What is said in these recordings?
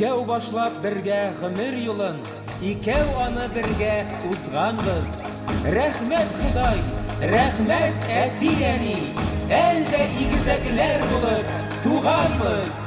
Икәү башлап бергә гомер юлын, Икәү аны бергә узганбыз. Рәхмәт, Ходай, рәхмәт, әти-әни, Әл дә игезәкләр булып туганбыз.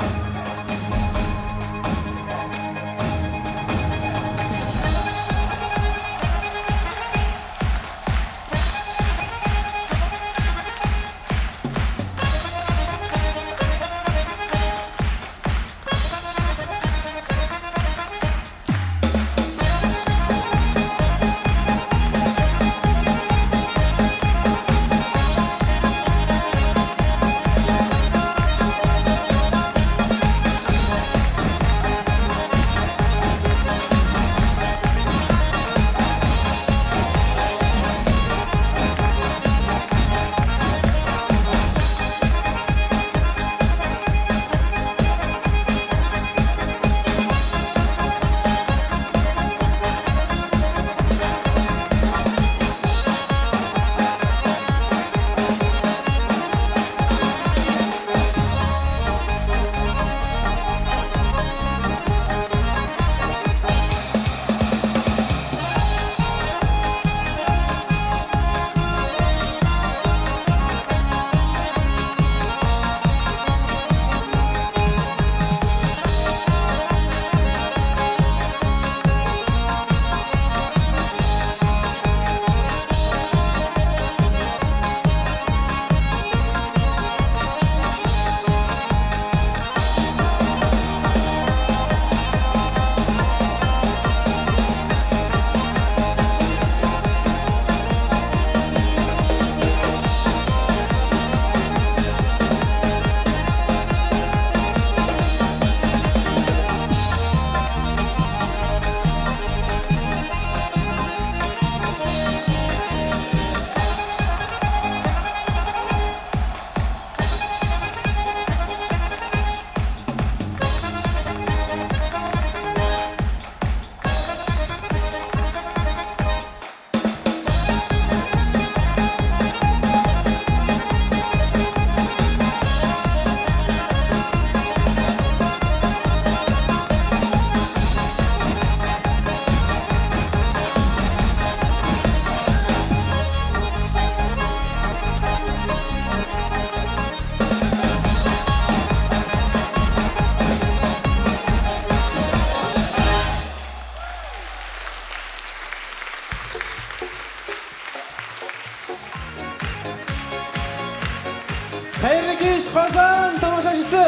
Хәерле кич, Казан тамашачысы!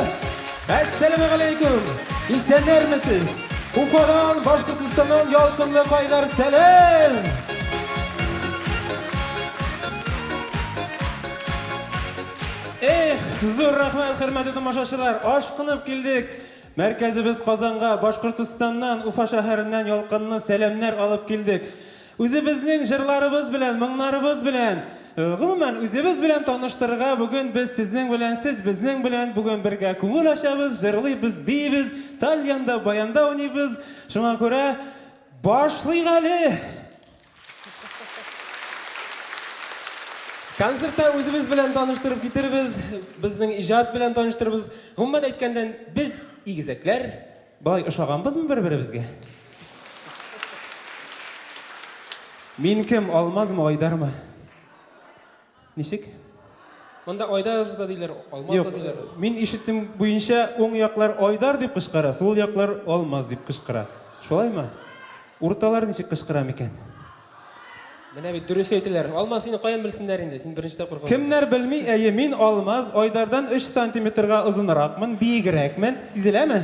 Әссәламегаләйкүм! Исәннәрмесез? Уфадан, Башкортостаннан ялкынлы кайнар сәлам! Эх, зур рәхмәт, хөрмәтле тамашачылар! Ашкынып килдек. Мәркәзебез Казанга, Башкортостаннан, Уфа шәһәреннән ялкынлы сәламнәр алып килдек. Үзебезнең җырларыбыз белән, моңнарыбыз белән, гомумән, үзебез белән таныштырырга бүген без сезнең белән, сез безнең белән бүген бергә күңел ачабыз, җырлыйбыз, биибез, тальянда, баянда уйныйбыз. Шуңа күрә башлыйк әле! Концертта үзебез белән таныштырып китербез, безнең иҗат белән таныштырбыз. Гомумән әйткәндә, без игезәкләр. Болай ошаганбызмы бер-беребезгә? Мин кем, Алмазмы, Айдармы? Ничек? Монда Айдар да диләр, Алмаз да диләр. Мин ишеттем буенча, уң яклар Айдар дип кычкыра, сул яклар Алмаз дип кычкыра. Шулаймы? Урталар ничек кычкыра микән? Менә бит дөрес әйтәләр. Алмаз, сине каян белсеннәр инде? Син беренче тапкыр калдың. Кемнәр белми, әйе, мин Алмаз, Айдардан өч сантиметрга озынракмын, биегрәкмен, сизеләме?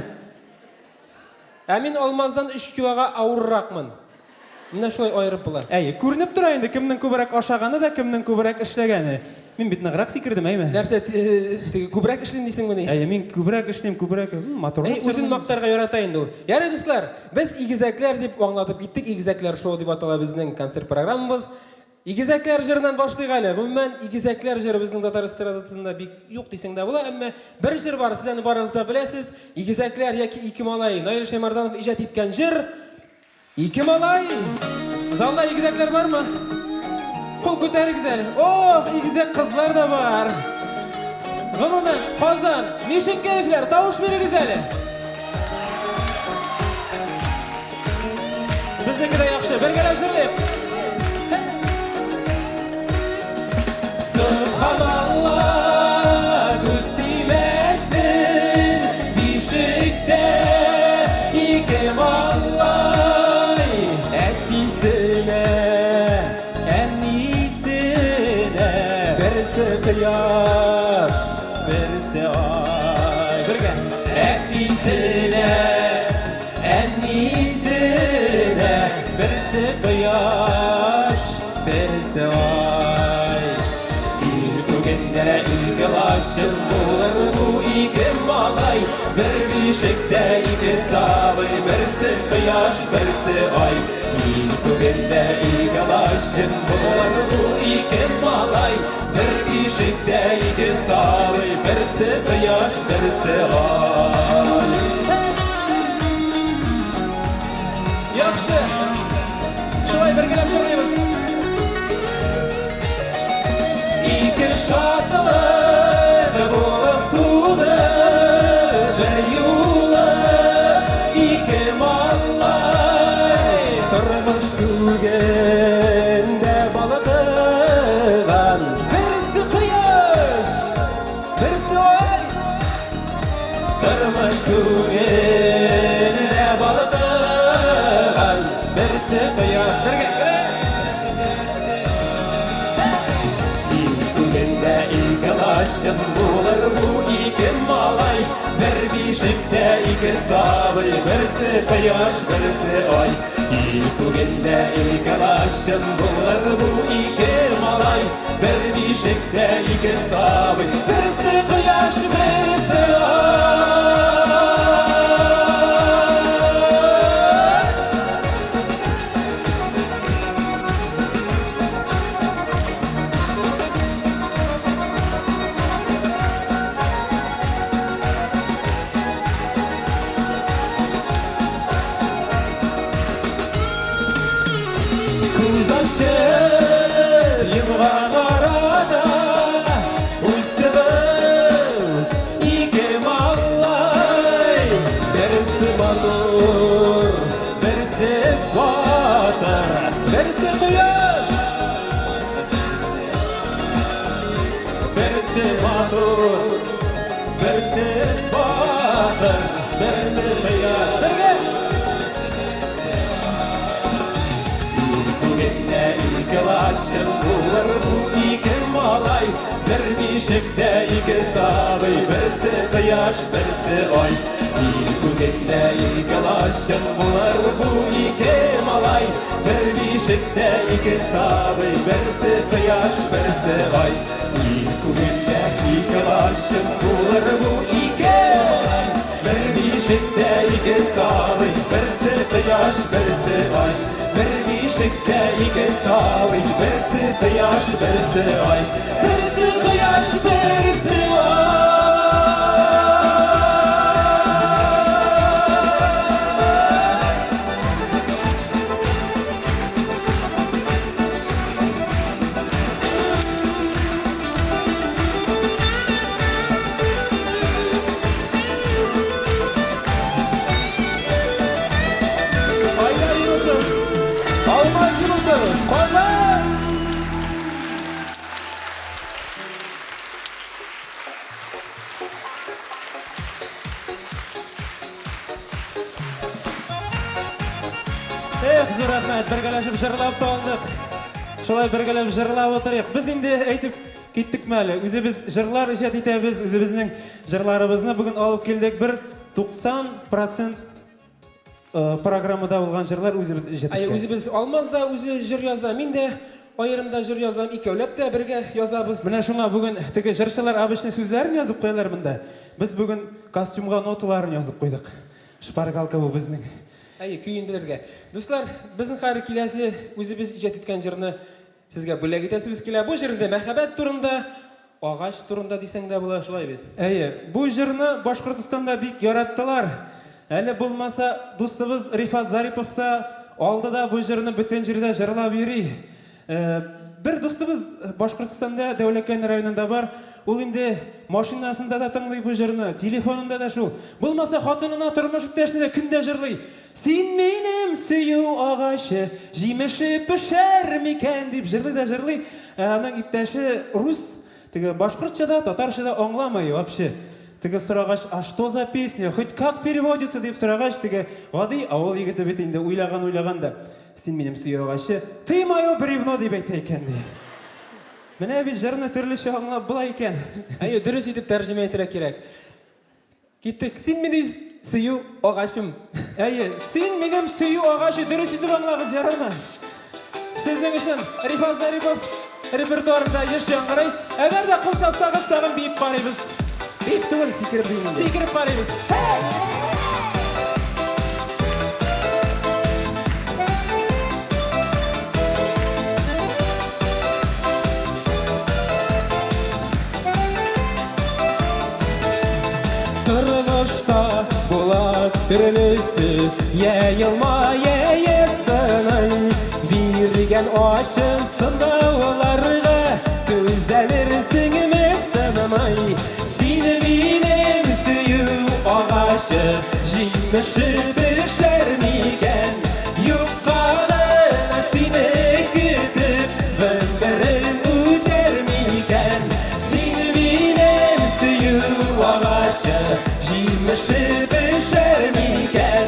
Ә мин Алмаздан өч килога авырракмын. Менә шулай аерып була. Әйе, күренеп тора инде, кемнең күбрәк ашаганы да, кемнең күбрәк эшләгәне. Мин бит ныграк сикердем, әйме? Нәрсә, теге күбрәк эшлим дисеңмени? Әйе, мин күбрәк эшлим, күбрәк, матуррак. Әй, үзен мактарга ярата инде ул. Ярый, дуслар, без Игезәкләр дип аңлатып киттек. Игезәкләр шоу дип атала безнең концерт программабыз. Игезәкләр җырыннан башлыйк әле. Гомумән, Игезәкләр җыры безнең татар эстрадасында бик юк дисәң дә була, әмма бер җыр бар, сез аны барыгыз да беләсез. Игезәкләр яки Ике малай, Наил Шәймарданов иҗат иткән җыр. Ике малай! Залда игезәкләр бармы? Кул күтәрегез әле. Ох, игезәк кызлар да бар. Гомумән, Казан, ничек кәефләр? Тавыш бирегез әле. Безнеке дә яхшы. Бергәләп җырлыйк. Субханалла, күз тимәсен, бишектә ике малай. Әтисенә, әнисенә, берсе кояш, берсе ай. Бергә. Әтисенә, әнисенә, берсе кояш, берсе ай. Ил күгендә ике лачын булыр бу ике малай. Бер бишектә ике сабый, берсе кояш, берсе ай. Ил күгендә ике лачын булыр бу ике малай. Бер бишектә ике сабый, берсе кояш, берсе ай. Яхшы. Шулай бергәләп җырлыйбыз. Ике шатлык булып туды бер юлы ике малай. Тормыш күгендә балкыган берсе кояш, берсе ай. Тормыш күгендә балкыган берсе кояш. Бергә. Ил күгендә ике лачын булыр бу ике малай. Бер бишектә ике сабый, берсе кояш, берсе ай. Ил күгендә ике лачын булыр бу ике малай. Бер бишектә ике сабый, берсе кояш, берсе ай. Күз ачып йомган арада үсте был ике малай. Берсе матур, берсе батыр, берсе кояш. Берсе матур, берсе батыр, берсе кояш. Бергә! Күгендә ике лачын булыр бу ике малай. Бер бишектә ике сабый, берсе кояш, берсе ай. Ил күгендә ике лачын булыр бу ике малай. Бер бишектә ике сабый, берсе кояш, берсе ай. Ил күгендә ике лачын булыр бу ике малай. Бер бишектә ике сабый, берсе кояш, берсе ай. Бер бишектә ике сабый, берсе кояш, берсе ай. Берсе кояш, берсе ай. Айдар Юнусов, Алмаз Юнусов, Казан! Эх, зур рәхмәт, бергәләшеп җырлап та алдык. Шулай бергәләп җырлап утырыйк. Без инде әйтеп киттекме әле? Үзебез җырлар иҗат итәбез, үзебезнең җырларыбызны бүген алып килдек. Бер 90% программада булган җырлар үзебез иҗат Әй, иткән. үзебез Алмаз да үзе җыр яза, мин дә аерым да җыр язам, икәүләп тә бергә язабыз. Менә шуңа бүген теге җырчылар обычный сүзләрен язып куялар монда. Без бүген костюмга ноталарын язып куйдык. Шпаргалка бу безнең. Әйе, көен белергә. Дуслар, безнең хәзер киләсе үзебез иҗат иткән җырны сезгә бүләк итәсебез килә. Бу җыр инде мәхәббәт турында, агач турында дисәң дә була, шулай бит. Әйе, бу җырны Башкортостанда бик яраттылар. Әле булмаса, дустыбыз Рифат Зарипов та алды да бу җырны бөтен җирдә җырлап йөри. Бер дустыбыз Башкортстанда, Дәүләкән районында бар. Ул инде машинасында да тыңлый бу җырны, телефонында да шул. Булмаса, хатынына, тормыш иптәшенә дә көн дә җырлый. Син минем сөю агачы, җимеше пешәр микән, дип җырлый да җырлый. Ә аның иптәше рус, теге башкортча да, татарча да аңламый вообще. Теге сорагач, а что за песня, хоть как переводится, дип сорагач, теге гади авыл егете бит инде уйлаган-уйлаган да, син минем сөю агачы, ты мое бревно, дип әйтә икән, ди. Менә бит җырны төрлечә аңлап була икән. Әйе, дөрес итеп тәрҗемә итәргә кирәк. Киттек. Син минем сөю агачым. Әйе, син минем сөю агачы, дөрес итеп аңлагыз, ярармы? Сезнең өчен Рифат Зарипов репертуарында еш яңгырый. Әгәр дә кул чапсагыз, тагын биеп карыйбыз. Биеп түгел, сикереп биим инде. Сикереп карыйбыз. Hey! Тормышта була төрлесе, я елмая, я сыный. Биргән ачы сынауларга түзәлерсеңме сынамай. Син минем сөю агачы, җимеше пешәр микән? Юкка гына сине көтеп, гомерем үтәр микән? Син минем сөю агачы, җимеше пешәр микән?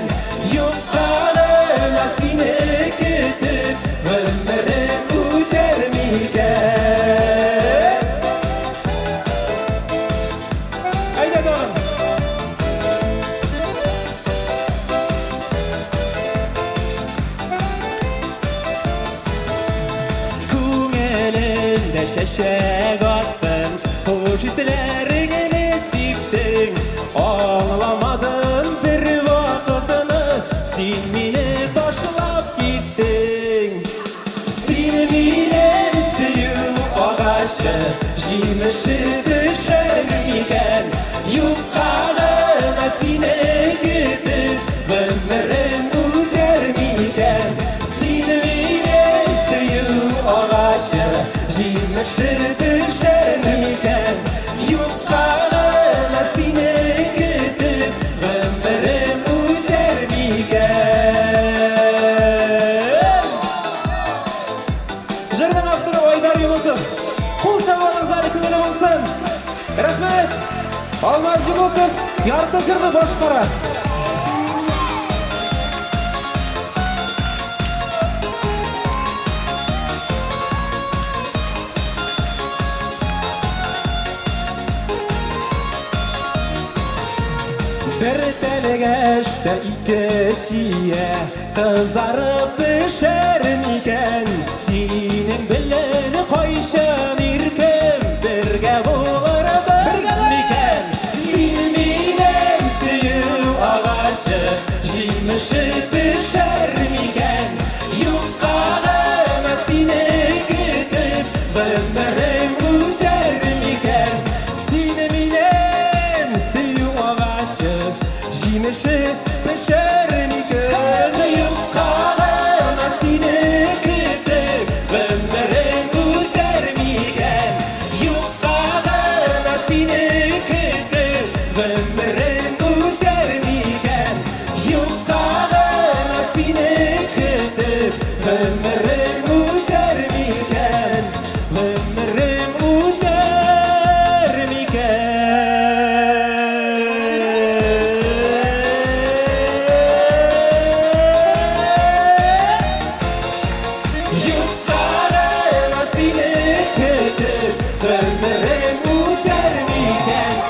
Юкка гына сине көтеп, гомерем үтәр микән? Әйдә тагын! Күңелемдә чәчәк аттың, хуш исләреңне сиптең. Аңламадым бер вакытны, син мине ташлап киттең. Син минем сөю агачы, җимеше төшәр микән? Юкка гына сине көтеп, гомерем үтәр микән? Син минем сөю агачы, җимеше төшәр микән? Юкка гына сине көтеп, гомерем үтәр микән? Җырның авторы Айдар Юнусов. Кул чабуыгыз әле күңеле булсын. Рәхмәт. Алмаз Юнусов ярты җырны башкара. Бер тәлгәштә ике чия Кызарып пешәр микән? Синең белән кайчан иркем бергә булырбыз микән? Син минем сөю агачы, җимеше пешәр микән? Юкка гына сине көтеп, гомерем үтәр микән? Син минем сөю агачы, җимеше пешәр микән? Юкка гына сине көтеп, гомерем үтәр микән? Юкка гына сине көтеп, гомерем үтәр микән? Юкка гына сине көтеп, гомерем үтәр микән? Гомерем үтәр микән? Юкка гына сине көтеп, гомерем үтәр микән?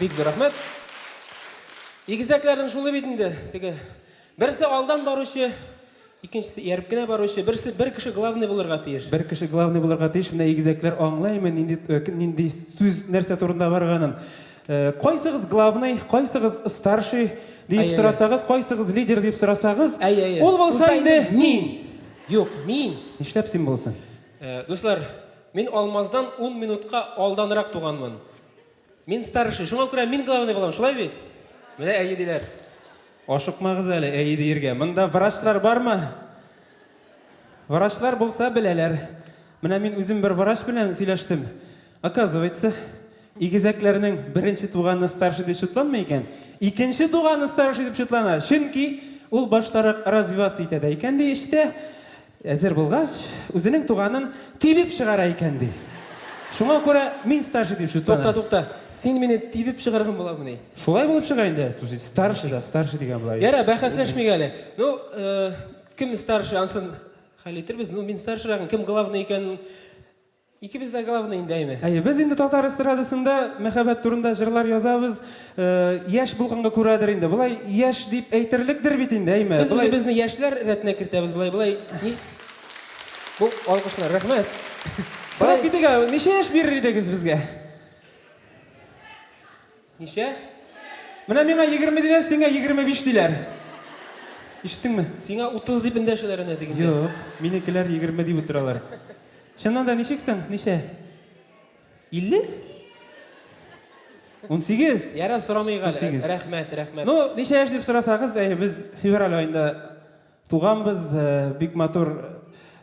Бик зур рәхмәт. Игезәкләрнең шулы бит инде, теге берсе алдан баручы, икенчесе ияреп кенә баручы, берсе бер кеше главный булырга тиеш. Бер кеше главный булырга тиеш. Менә игезәкләр аңлаймы нинди нинди сүз нәрсә турында барганын. Кайсыгыз главный, кайсыгыз старший дип сорасагыз, кайсыгыз лидер дип сорасагыз, ул булса инде мин. Юк, мин. Нишләп син булсын? Дуслар, мин Алмаздан 10 минутка алданрак туганмын. Мин старший, шуңа күрә мин главный булам, шулай бит? Менә әйе диләр. Ашыкмагыз әле, әйе диергә. Монда врачлар бармы? Врачлар булса беләләр. Менә мин үзем бер врач белән сөйләштем. Оказывается, игезәкләрнең беренче туганы старший дип чутланмый икән. Икенче туганы старший дип чутлана. Чөнки ул баштарак развиваться итә дә икән ди эчтә. Әзер булгач, үзенең туганын тибеп чыгара икән ди. Шуңа күрә мин старший дип чутлана. Тукта, тукта. Син мине тибеп чыгарган буламыни? Шулай булып чыга инде. Старший да, старший дигән була. Ярар, бәхәсләшмик әле. Ну, кем старший, ансын хәл итербез. Ну, мин старшийрагын, кем главный икәнен икебез дә главный инде, әйме? Әйе, без инде татар эстрадасында мәхәббәт турында җырлар язабыз. Яшь булганга күрәдер инде. Болай яшь дип әйтерлектер бит инде, әйме? Без үзебезне яшьләр рәтенә кертәбез, болай, болай. Ни? Бу алкышлар, рәхмәт. Сорап китик, ә, ничә яшь бирер идегез безгә? Ничә? Менә миңа 20 диләр, сиңа 25 диләр. Ишеттеңме? Сиңа 30 дип эндәшәләр әнә дигәндә. Юк, минекеләр 20 дип утыралар. Чыннан да ничек соң? Ничә? 50? 18? Яра сорамыйк әле. 18. Рәхмәт, рәхмәт. Ну, ничә яшь дип сорасагыз, әйе, без февраль аенда туганбыз, бик матур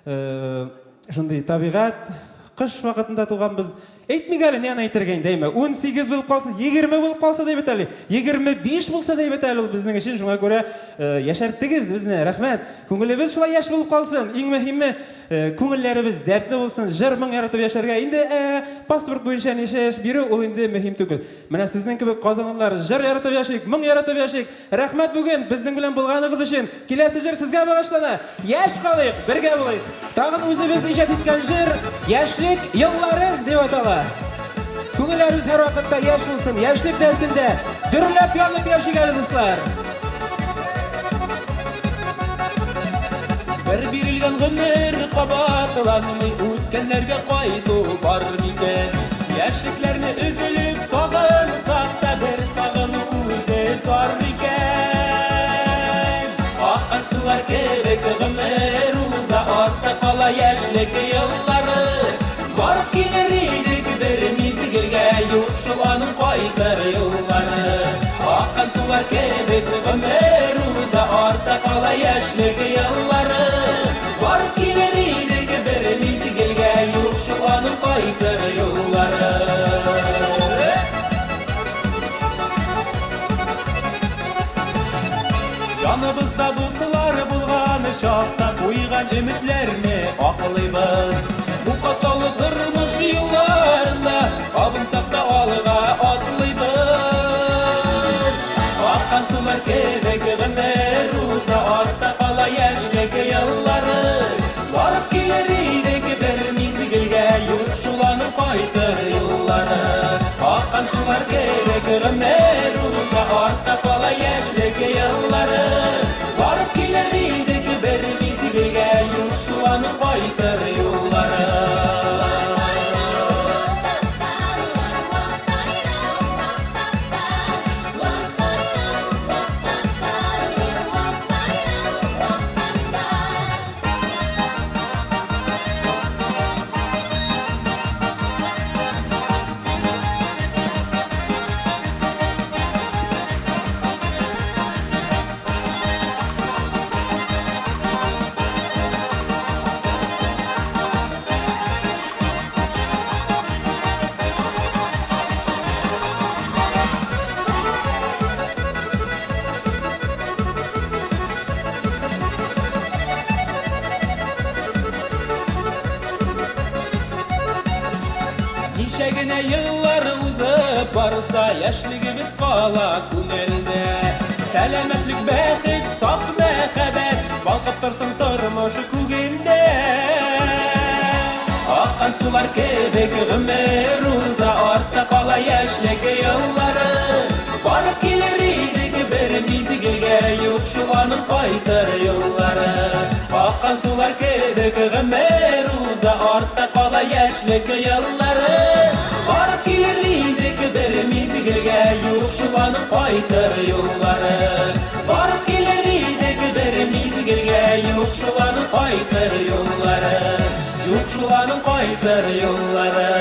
шундый табигать, кыш вакытында туганбыз. Әйтмик әле, ни аны әйтергә инде, әйме? 18 булып калсын, 20 булып калса да әйбәт әле, 25 булса да әйбәт әле ул безнең өчен. Шуңа күрә яшәрттегез безне, рәхмәт. Күңелебез шулай яшь булып калсын. Иң мөһиме, күңелләребез дәртле булсын, җыр-моң яратып яшәргә. Инде паспорт буенча ничә яшь бирү, ул инде мөһим түгел. Менә сезнең кебек казанлылар җыр яратып яшик, моң яратып яшик. Рәхмәт бүген безнең белән булганыгыз өчен. Киләсе җыр сезгә багышлана. Яшь калыйк, бергә булыйк. Тагын үзебез иҗат иткән җыр Яшьлек еллары дип атала. Күңелләребез һәрвакытта яшь булсын, яшьлек дәртендә дөрләп янып яшик әле, дуслар. Бер бирелгән гомер кабатланмый, үткәннәргә кайту бар микән? Яшьлекләрне өзелеп сагынсак та, бер сагыну үзе зар икән. Аккан сулар кебек гомер уза, артта кала яшьлек еллары. Барып килер идек бер мизгелгә, юк шул аның кайтыр юллары. Аккан сулар кебек гомер уза, артта кала яшьлек еллары. Барып килер идек бер мизгелгә, юк шул аның кайтыр юллары. Яныбызда дуслар булган чакта куйган өметләрне аклыйбыз. Бу катлаулы тормыш юлларында абынсак та алга атлыйбыз. Аккан сулар кебек гомер уза, артта кала яшьлек еллары. Барып килер идек бер мизгелгә, юк шул аның кайтыр юллары. Аккан сулар кебек гомер уза, артта кала яшьлек еллары. Барып килер идек бер мизгелгә, юк шул аның кайтыр юллары. Ничә генә еллар узып барса, яшьлегебез кала күңелдә. Сәламәтлек, бәхет, саф мәхәббәт балкып торсын тормыш күгендә. Аккан сулар кебек гомер уза, артта кала яшьлек еллары. Барып килер идек бер мизгелгә, юк шул аның кайтыр юллары. Аккан сулар кебек гомер уза, артта кала яшьлек еллары. Барып килер идек бер мизгелгә, юк шул аның кайтыр юллары. Барып килер идек бер мизгелгә, юк шул аның кайтыр юллары. Юк шул аның кайтыр юллары.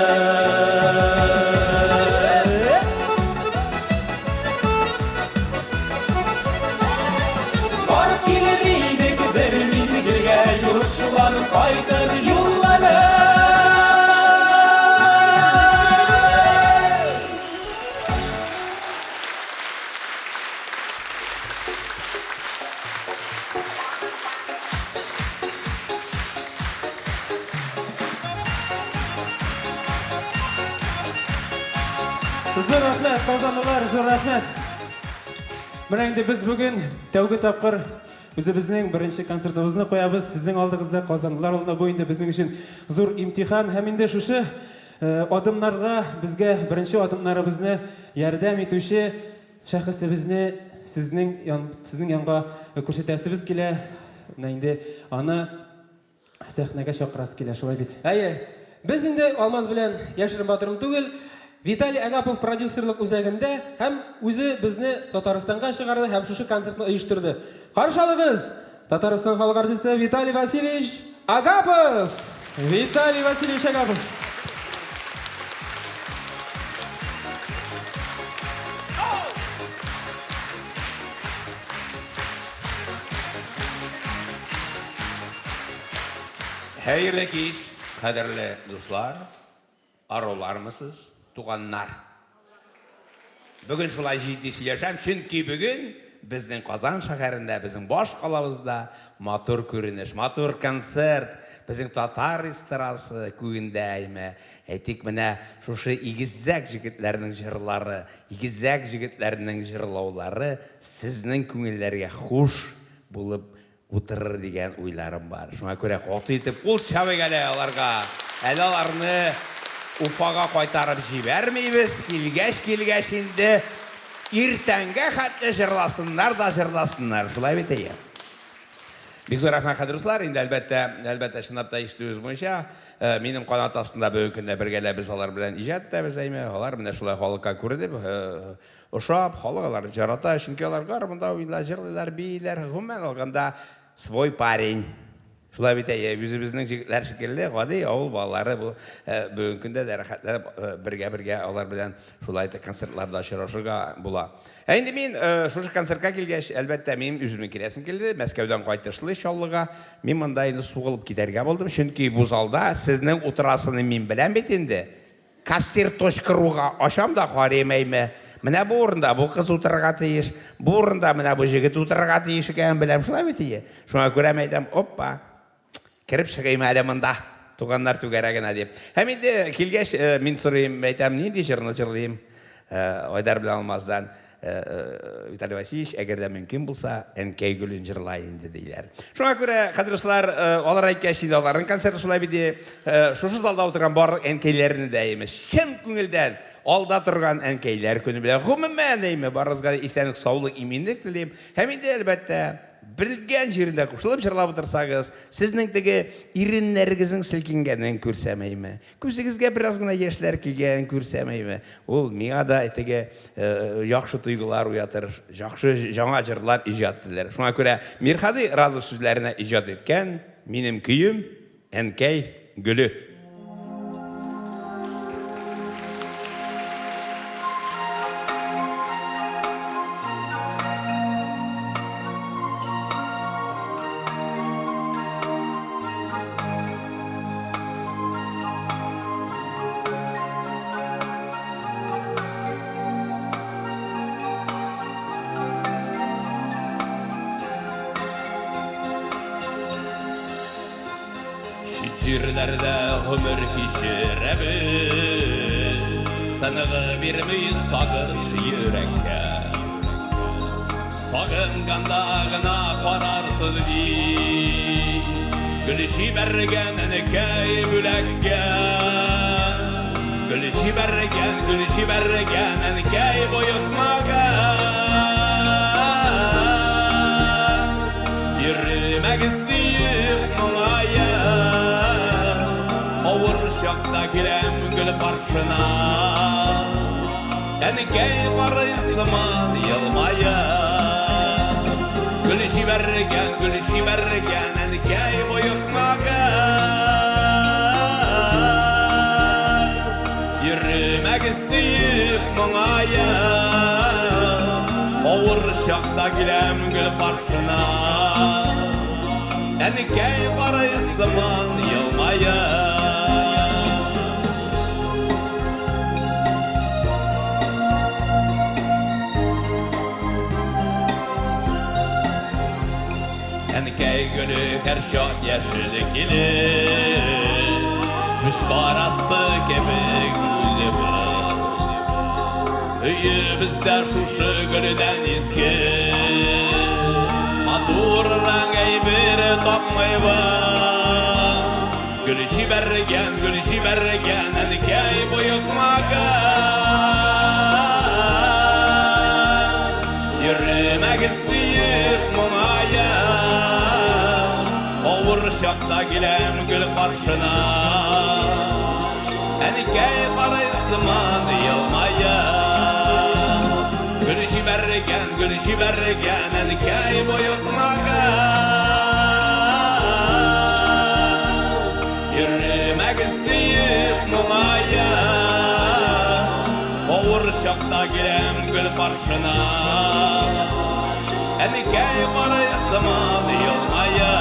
Зур рәхмәт, казанлылар, зур рәхмәт. Менә инде без бүген тәүге тапкыр үзебезнең беренче концертыбызны куябыз. Сезнең алдыгызда, казанлылар алдында бу инде безнең өчен зур имтихан һәм инде шушы э, адымнарга безгә беренче адымнарыбызны ярдәм итүче шәхесебезне сезнең ян, сезнең янга күрсәтәсебез килә. Менә инде аны Сәхнәгә чакырасы килә, шулай бит? Әйе. Без инде Алмаз белән яшерен батырын түгел, Виталий Агапов продюсерлык үзәгендә һәм үзе безне Татарстанга чыгарды һәм шушы концертны оештырды. Каршы алыгыз, Татарстан халык артисты Виталий Васильевич Агапов! Виталий Васильевич Агапов! Хәерле кич, кадерле дуслар, арулармысыз, туганнар. Бүген шулай җитди сөйләшәм, чөнки бүген безнең Казан шәһәрендә, безнең баш калабызда матур күренеш, матур концерт, безнең татар эстрасы күгендә, әйме, әйтик, менә шушы игезәк җегетләрнең җырлары, игезәк җегетләрнең җырлаулары сезнең күңелләргә хуш булып утырыр дигән уйларым бар. Шуңа күрә каты итеп кул чабыйк әле аларга. Әле аларны Уфага кайтарып җибәрмибез. Килгәч, килгәч инде иртәнгә хәтле җырласыннар да җырласыннар. Шулай бит, әйе? Бик зур рәхмәт, хәдер дуслар. Инде әлбәттә, әлбәттә, чынлап та ишетүегез буенча, минем канат астында бүгенге көндә бергәләп без алар белән иҗат итәбез, әйме. Алар менә шулай халыкка күренеп, ошап, халык аларны ярата, чөнки алар гармунда уйныйлар, җырлыйлар, бииләр. Гомумән алганда, свой парень. Шулай бит, әйе, үзебезнең җегетләр шикелле, гади авыл балалары бу бүгенге көндә дә рәхәтләнеп бергә-бергә алар белән шулай итеп концертларда очрашырга була. Ә инде мин шушы концертка килгәч, әлбәттә, минем үземнең киләсем килде. Мәскәүдән кайтышлый Чаллыга мин монда инде сугылып китәргә булдым, чөнки бу залда сезнең утырасыны мин беләм бит инде. Кассир точка руга ачам да карыйм, әйме, менә бу урында бу кыз утырырга тиеш, бу урында менә бу җегет утырырга тиеш икәнен беләм, шулай бит ие. Шуңа күрә мин әйтәм, опа, кереп чыгыйм әле монда, туганнар түгәрәгенә дип. Һәм инде килгәч, мин сорыйм, әйтәм, нинди җырны җырлыйм? Айдар белән Алмаздан. Виталий Васильевич, әгәр дә мөмкин булса, Әнкәй гөлен җырла инде, диләр. Шуңа күрә, кадерле дуслар, алар әйткәч, инде аларның концерты шулай бит. Шушы залда утырган барлык әнкәйләрне дә, имеш, чын күңелдән алда торган әнкәйләр көне белән, гомумән, әйме, барыгызга да исәнлек, саулык, иминлек телим. Һәм инде, әлбәттә, белгән җирендә кушылып җырлап утырсагыз, сезнең теге иреннәрегезнең селкенгәнен күрсәм, әйме, Күзегезгә бераз гына яшьләр килгәнен күрсәм, әйме, ул миңа да теге яхшы тойгылар уятыр, яхшы яңа җырлар иҗат ителер. Шуңа күрә Мирхади Разов сүзләренә иҗат иткән минем көем Әнкәй гөле. Чит җирләрдә гомер кичерәбез, Тынгы бирми сагыш йөрәккә. Сагынганда гына карарсыз дип, Гөл җибәргән әнкәй бүләккә. Гөл җибәргән, гөл җибәргән әнкәй боекмагыз. Йөрмәгез диеп моңаеп, Авыр чакта киләм гөл каршына. Әнкәй карый сыман елмаеп. Гөл җибәргән, гөл җибәргән, әнкәй боекмагыз. Йөрмәгез диеп моңаеп, Авыр чакта киләм гөл каршына. Әнкәй карый сыман елмаеп. Әнкәй гөле һәрчак яшел килеш, Күз карасы кебек үлеп. Өебездә шушы гөлдән изге, матуррак әйбер тапмыйбыз. Гөл җибәргән, гөл җибәргән, әнкәй, боекмагыз. Йөрмәгез диеп моңая, авыр чакта киләм гөл каршына. Әнкәй карый сыман елмая. Гөл җибәргән, гөл җибәргән, әнкәй, боекмагыз. Йөрмәгез диеп моңая, авыр чакта киләм гөл каршына. Әнкәй карый сыман елмая.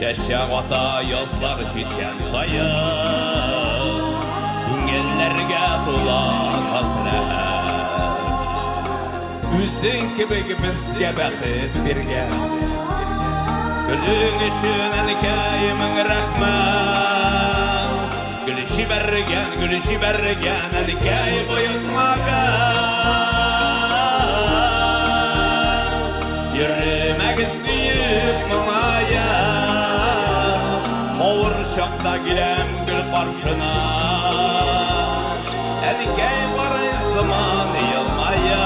Чәчәк ата язлар җиткән саен, күңелләргә тула хәсрәт. Үзең кебек безгә бәхет биргән Гөлең өчен, әнкәй, мең рәхмәт. Гөл җибәргән, гөл җибәргән, әнкәй, боекмагыз. Йөрмәгез диеп моңая, авыр чакта киләм гөл каршына. Әнкәй карый сыман елмая.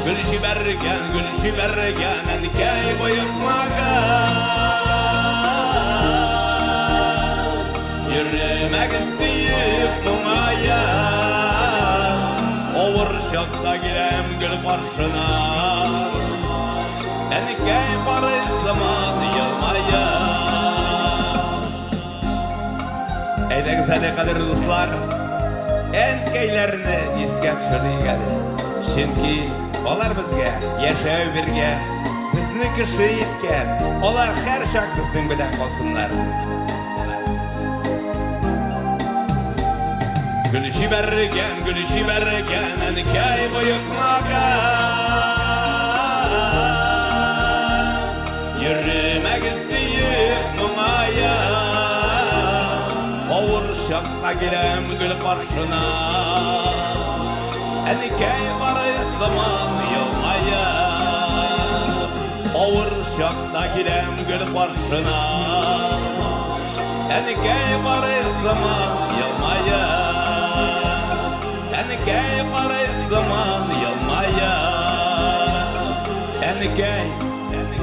Гөл җибәргән, гөл җибәргән, әнкәй, боекмагыз. Йөрмәгез диеп моңая, авыр чакта киләм гөл каршына. Әнкәй карый сыман елмая. Әйдәгез әле, кадерле дуслар, әнкәйләрне искә төшерик әле. Чөнки алар безгә яшәү биргән, безне кеше иткән, алар һәрчак безнең белән калсыннар. Гөл җибәргән, гөл җибәргән, әнкәй, боекмагыз. Йөрмәгез диеп моңая, авыр чакта киләм гөл каршына. Әнкәй карый сыман елмая. Авыр чакта киләм гөл каршына. Әнкәй карый сыман елмая. Әнкәй карый сыман елмая. Әнкәй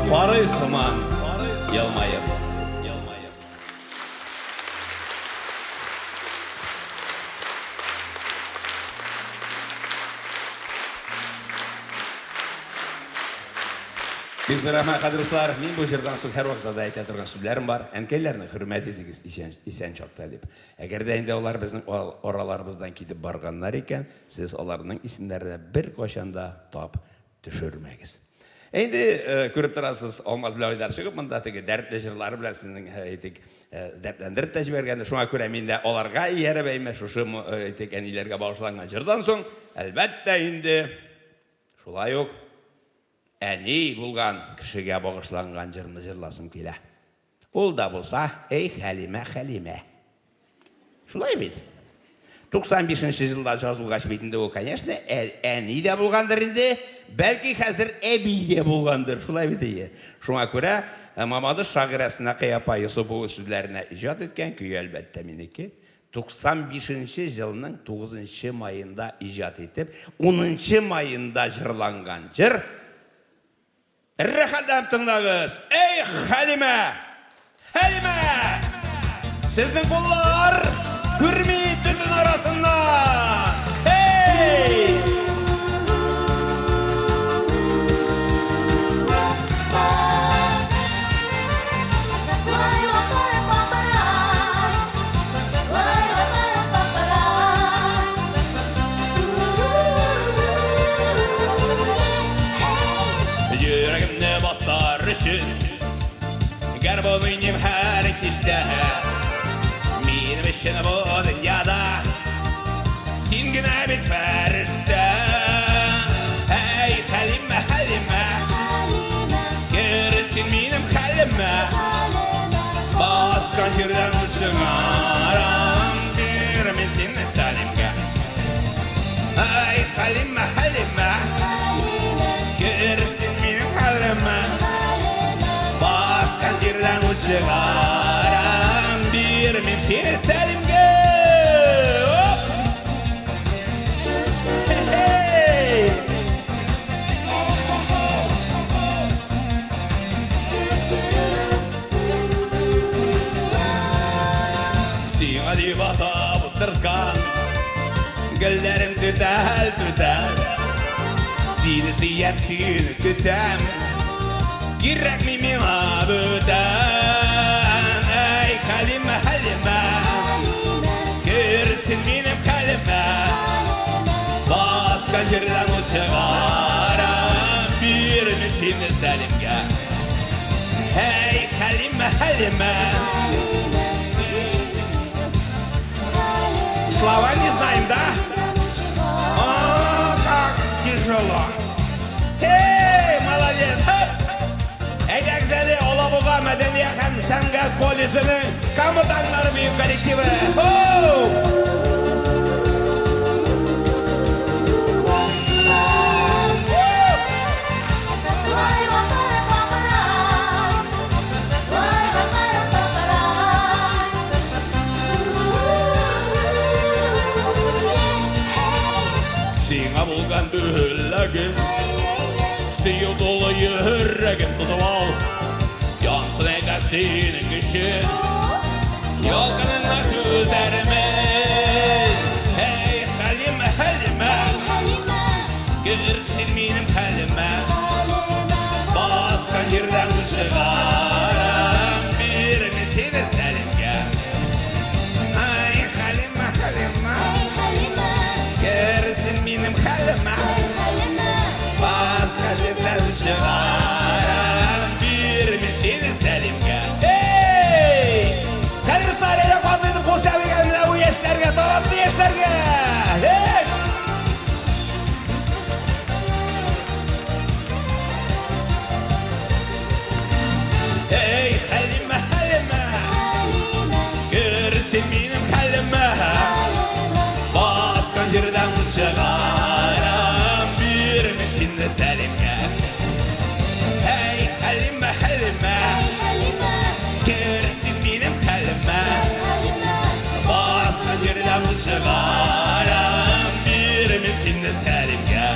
карый сыман елмаеп. Елмаеп. Бик зур рәхмәт, кадерле дуслар. Мин бу җырдан соң һәрвакытта да әйтә торган сүзләрем бар. Әнкәйләрне хөрмәт итегез исән, исән чакта дип. Әгәр дә инде алар безнең араларыбыздан китеп барганнар икән, сез аларның исемнәренә беркайчан да тап төшермәгез. Инде күреп торасыз, Алмаз белән Айдар чыгып монда теге дәртле җырлары белән сезнең әйтик, дәртләндереп тә җибәргән. Шуңа күрә мин дә аларга ияреп әйме шушы әйтик әниләргә багышланган җырдан соң, әлбәттә инде, шулай ук әни булган кешегә багышланган җырны җырласым килә. Ул да булса, Эй, Хәлимә, Хәлимә. Шулай бит. 95 елда язылгач бит инде ул, конечно, әни дә булгандыр инде, бәлки хәзер әби дә булгандыр, шулай бит ие. Шуңа күрә Мамадыш шагыйрәсе Нәкыя апа Йосыпова сүзләренә иҗат иткән көй, әлбәттә, минеке. 95 елның 9 маенда иҗат итеп, 10 маенда җырланган җыр. Рәхәтләнеп тыңлагыз. Эй, Хәлимә! Хәлимә! Сезнең куллар күрми төтен арасыннан. Эй! Йөрәгемне басар өчен гармун уйныйм һәр кичтә. Минем өчен бу дөньяда син генә бит фәрештә. Әй, Хәлимә, Хәлимә! җирдән ут чыгарам, бирмим сине Сәлимгә. Оп! Хе-хей! Сиңа дип атап утырткан Гөлләрем түтәл түтәл. Сине сөям, сине көтәм, кирәкми миңа бүтән. Әй, Хәлимә, Хәлимә, керсен минем хәлемә. Баскан җирдән ут чыгарам, бирмим сине Сәлимгә. Әй, Хәлимә, Хәлимә. Слова не знаем, да? О, как тяжело. Эй, молодец! Хоп! Әйдәгез әле, Алабуга мәдәният һәм сәнгать колледжының Кама таңнары бию коллективы. Хоу! Сиңа булган бүләгем, сөю тулы йөрәгем, тотып ал. Янсын әйдә синең өчен, ялкынына түзәрмен. Әй, Хәлимә, Хәлимә, керсен минем хәлемә. Баскан җирдән чыгарам, бирмим сине Сәлимгә. Ай, Хәлимә, Хәлимә, керсен минем хәлемә. Баскан җирдән чыгарам, бирмим сине Сәлимгә. Эй! Хәзер сарайда катып кул чабыйк менә бу яшьләргә, талантлы яшьләргә! Эй! Эй, Хәлимә, Хәлимә, керсен минем хәлемә. Баскан җирдән чыгарам, бирмим сине Сәлимгә. Әй, Хәлимә, Хәлимә, керсен минем хәлемә. Баскан җирдән чыгарам, бирмим сине Сәлимгә.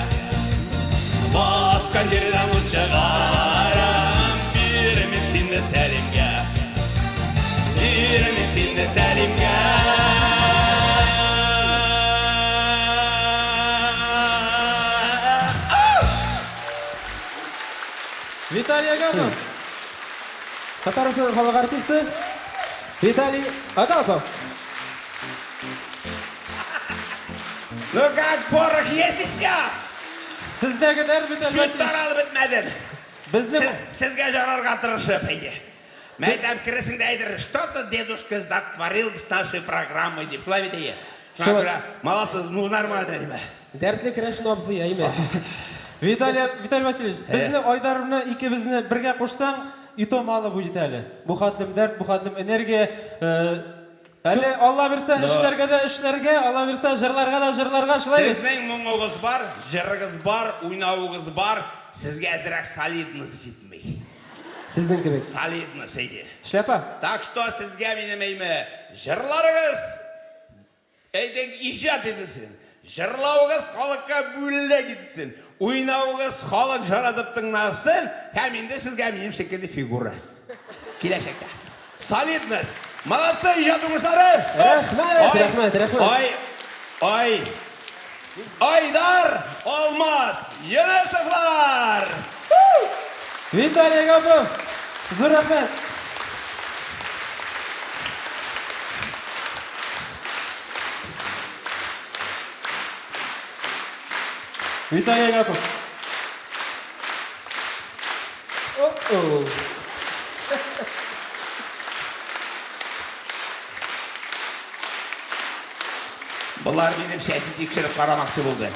Баскан җирдән чыгарам, бирмим сине Сәлимгә. Бирмим сине Сәлимгә. Виталий Агапов. Татарстанның халык артисты Виталий Агапов. Ну как, порох есть еще? Сездәге дәрт, Виталий Сүз Васильевич. таралып бетмәдем. Безнең Сезгә жарарга тырышып, әйе. Мен әйтәм, кересең дә әйтер, что-то дедушка затворил с нашей программой, дип. Шулай бит, әйе. Шуңа Шулай. күрә, молодцы, ну нормально, диме. Дәртле керәшен абзый, әйме. Виталий Васильевич, безне Айдар белән икебезне бергә кушсаң, и то мало будет әле. Бу хәтлем дәрт, бу хәтлем энергия. Әле Алла бирсә, эшләргә дә эшләргә, Алла бирсә, җырларга да җырларга, шулай бит? Сезнең моңыгыз бар, җырыгыз бар, уйнавыгыз бар. Сезгә әзрәк солидность җитми. Сезнең кебек. Солидность, әйе. Шляпа. Так что сезгә минем әйме, җырларыгыз әйдәң иҗат ителсен. Җырлавыгыз халыкка бүләк ителсен. Уйнавыгыз халык жаратып тыңласын. Һәм инде сезгә минем шикелле фигура. Киләчәктә. Солидность. Молодцы, иҗат уңышлары. Рәхмәт, Ай, рәхмәт, рәхмәт. Ай, ай. Айдар, Алмаз, Юнысовлар. Виталий Агапов, зур рәхмәт. Виталий Агапов. О-о. Болар минем чәчне тикшереп карамакчы булды.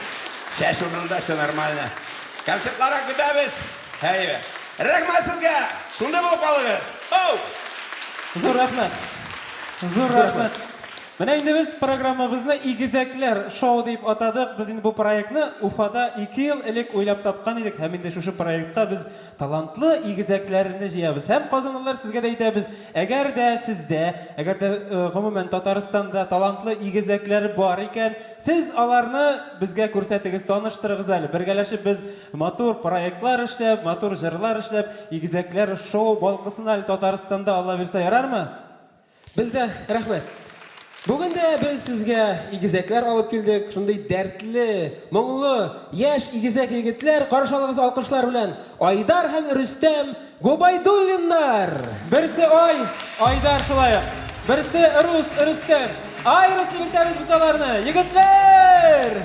Чәч урынында, все нормально. Концертларга көтәбез. Әйбә. Рәхмәт сезгә. Шунда булып калыгыз. Оу! Зур рәхмәт. Зур Зур рәхмәт. Менә инде без программабызны Игезәкләр шоу дип атадык. Без инде бу проектны Уфада 2 ел элек уйлап тапкан идек һәм инде шушы проектка без талантлы игезәкләрне җыябыз. Һәм казанлылар сезгә дә әйтәбез, әгәр дә сездә, әгәр дә гомумән Татарстанда талантлы игезәкләр бар икән, сез аларны безгә күрсәтегез, таныштырыгыз әле. Бергәләшеп без матур проектлар эшләп, матур җырлар эшләп, Игезәкләр шоу балкысын әле Татарстанда, Алла бирсә, ярармы? Без дә рәхмәт. Бүген дә без сезгә игезәкләр алып килдек. Шундый дәртле, моңлы, яшь игезәк егетләр, каршы алыгыз алкышлар белән Айдар һәм Рөстәм Гобайдуллиннар! Берсе Ай, Айдар шулай ук. Берсе Рус, Рөстәм. Ай, Рус дип әйтәбез без аларны. Егетләр!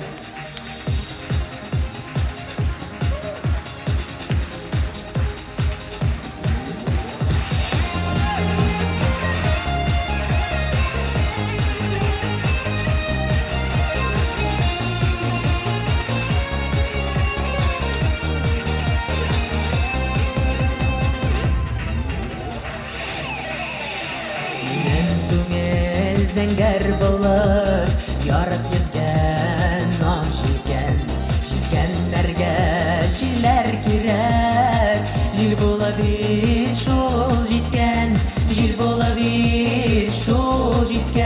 Минем күңел зәңгәр болыт, ярып йөзгән ак җилкән. Җилкәннәргә җилләр кирәк, җил булып бит шул җиткән, җил булып бит шул җиткән.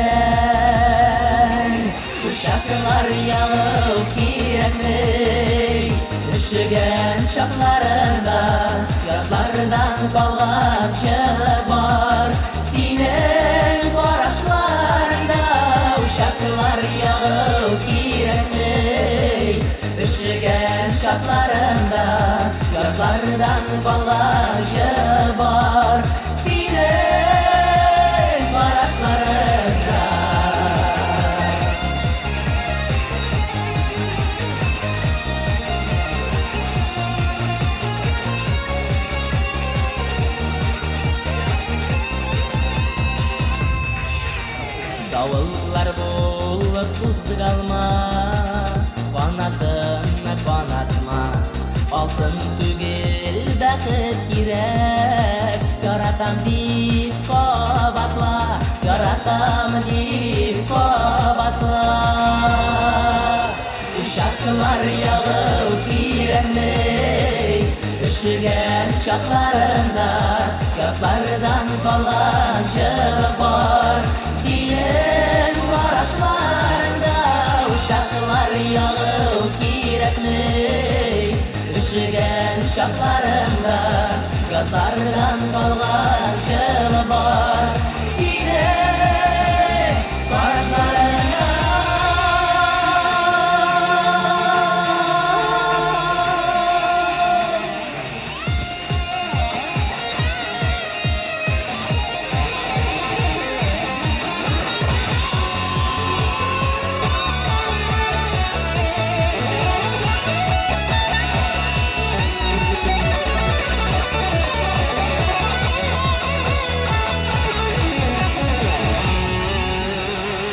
Учаклар ягу кирәкми, өшегән чакларында язлардан калган җылы бар. Синең карашларыңда учаклар ягу кирәкми, өшегән чакларында язлардан калган җылы бар. Синең карашларыңда. Давыллар булып кузгалма, канатыңны канатма. Алтын түгел, бәхет кирәк, яратам дип кабатла, яратам дип кабатла. Учаклар ягу кирәкми, өшегән чакларымда язлардан калган җылы бар. Синең карашларыңда учаклар ягу кирәкми, өшегән чакларымда язлардан калган җылы бар. Синең карашларыңда.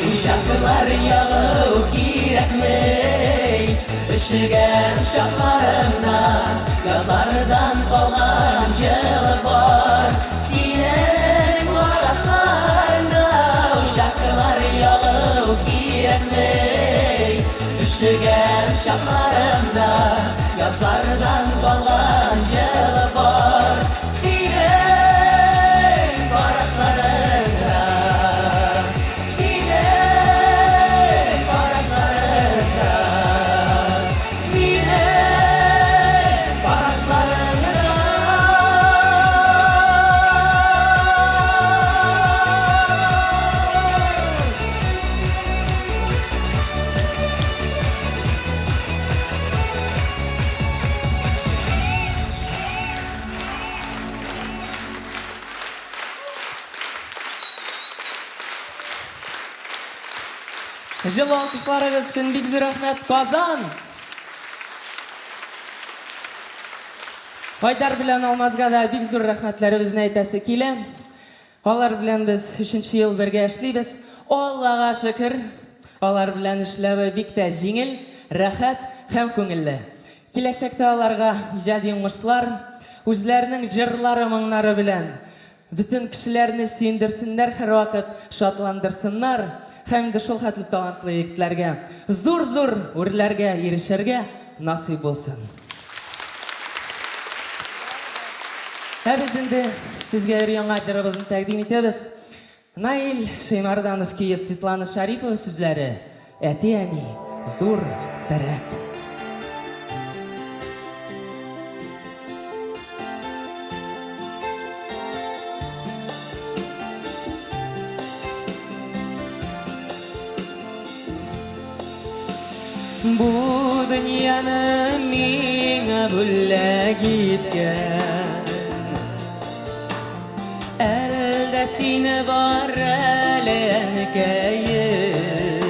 Учаклар ягу кирәкми, өшегән чакларымда язлардан калган җылы бар. Синең карашларыңда учаклар ягу кирәкми, өшегән чакларымда язлардан калган җылы бар. Синең карашларыңда, синең карашларыңда, синең карашларыңда. Җылы алкышларыгыз өчен бик зур рәхмәт, Казан! Айдар белән Алмазга да бик зур рәхмәтләребезне әйтәсе килә. Алар белән без өченче ел бергә эшлибез. Аллага шөкер, алар белән эшләве бик тә җиңел, рәхәт һәм күңелле. Киләчәктә аларга иҗади уңышлар, үзләренең җырлары, моңнары белән бөтен кешеләрне сөендерсеннәр, һәрвакыт шатландырсыннар. Һәм инде шул хәтле талантлы егетләргә зур-зур үрләргә ирешергә насыйп булсын. Ә без инде сезгә өр-яңа җырыбызны тәкъдим итәбез. Наил Шәймәрданов көе, Светлана Шарипова сүзләре, Әти-әни, зур терәк. Бу дөньяны миңа бүләк иткән Әлдә сине бар әле әнкәем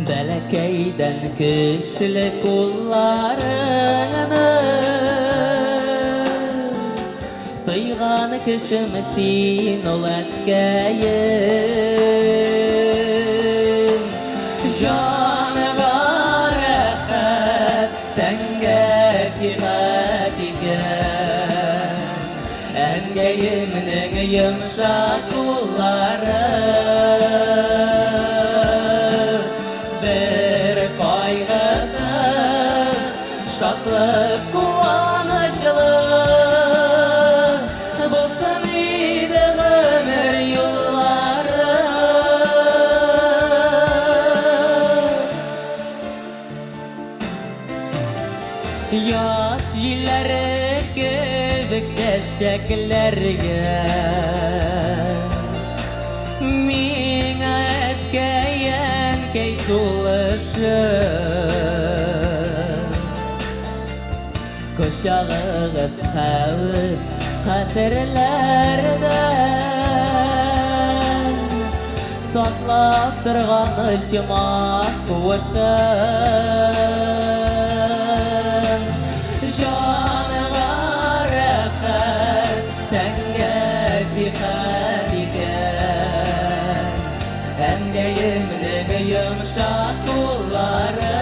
Бәләкәйдән көчле кулларыңны Тойган кешем син ул әткәем. Җанга рәхәт, тәнгә сихәт икән. Әнкәемнең йомшак куллары. Бер кайгысыз Шатлык куанычлы булсын иде гомер юллары. Яз җилләре кебек чәчәкләргә Миңа әткәй-әнкәй сулышы. Кочагыгыз хәвеф хәтерләрдән Саклап торган оҗмах куышын. Җанга рәхәт, тәнгә сихәт икән Әнкәемнең йомшак куллары.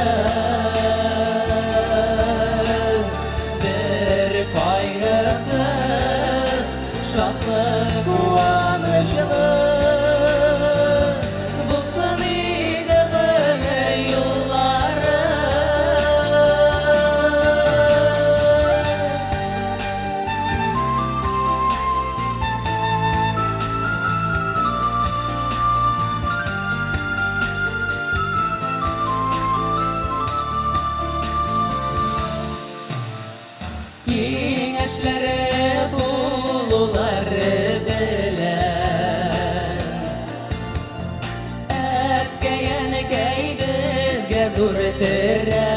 Бер кайгысыз, шатлык куанычлы булсын иде гомер юллары. Киңәшләре булулары белән Әткәй-әнкәй безгә зур терәк.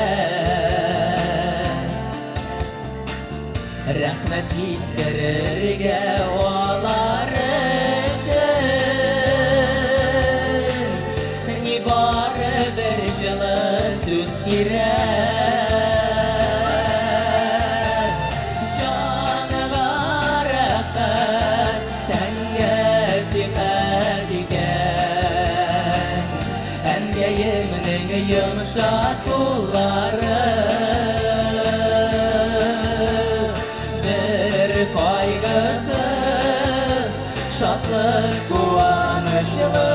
Рәхмәт җиткерергә алар өчен Нибары бер җылы сүз кирәк. Җанга рәхәт, тәнгә сихәт икән Әнкәемнең йомшак куллары. Бер кайгысыз, шатлык куанычлы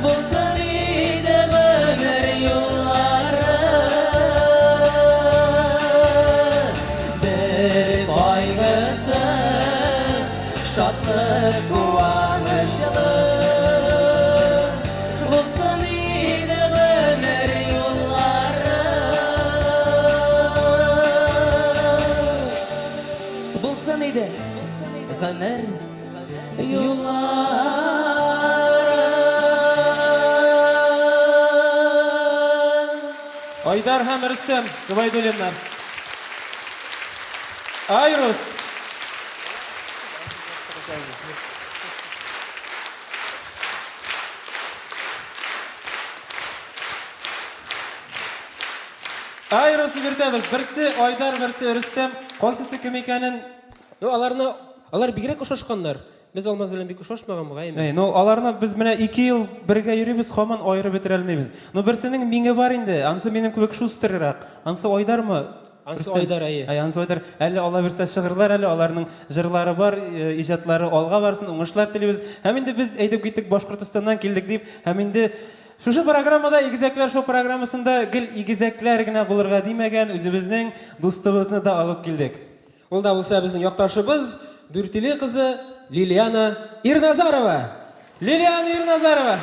булсын иде гомер юллары. Бер кайгысыз, шатлык куанычлы булсын иде гомер юллары. Булсын иде гомер юллары. Айдар һәм Рөстәм Гобәйдуллиннар. Айрус. Айрусны биртәбез. Берсе Айдар, берсе Рөстәм. Кайсысы кем икәнен Ну, аларны, алар бигрәк ошашканнар. Без Алмаз белән бик ошашмаган бугай, әйме? Әй, ну аларны без менә ике ел бергә йөрибез, һаман аерып бетерә алмыйбыз. Ну берсенең миңе бар инде, ансы минем кебек шустеррак. Ансы Айдармы? Ансы Айдар, әйе. Әй, ансы Айдар. Әле Алла бирсә чыгырлар әле, аларның җырлары бар, иҗатлары алга барсын, уңышлар телибез. Һәм инде без әйтеп киттек, Башкортостаннан килдек дип. Һәм инде шушы программада, Игезәкләр шоу программасында гел игезәкләр генә булырга димәгән, үзебезнең дустыбызны да алып килдек. Ул да булса безнең якташыбыз, Дүртөйле кызы Лилиана Ирназарова. Лилиана Ирназарова!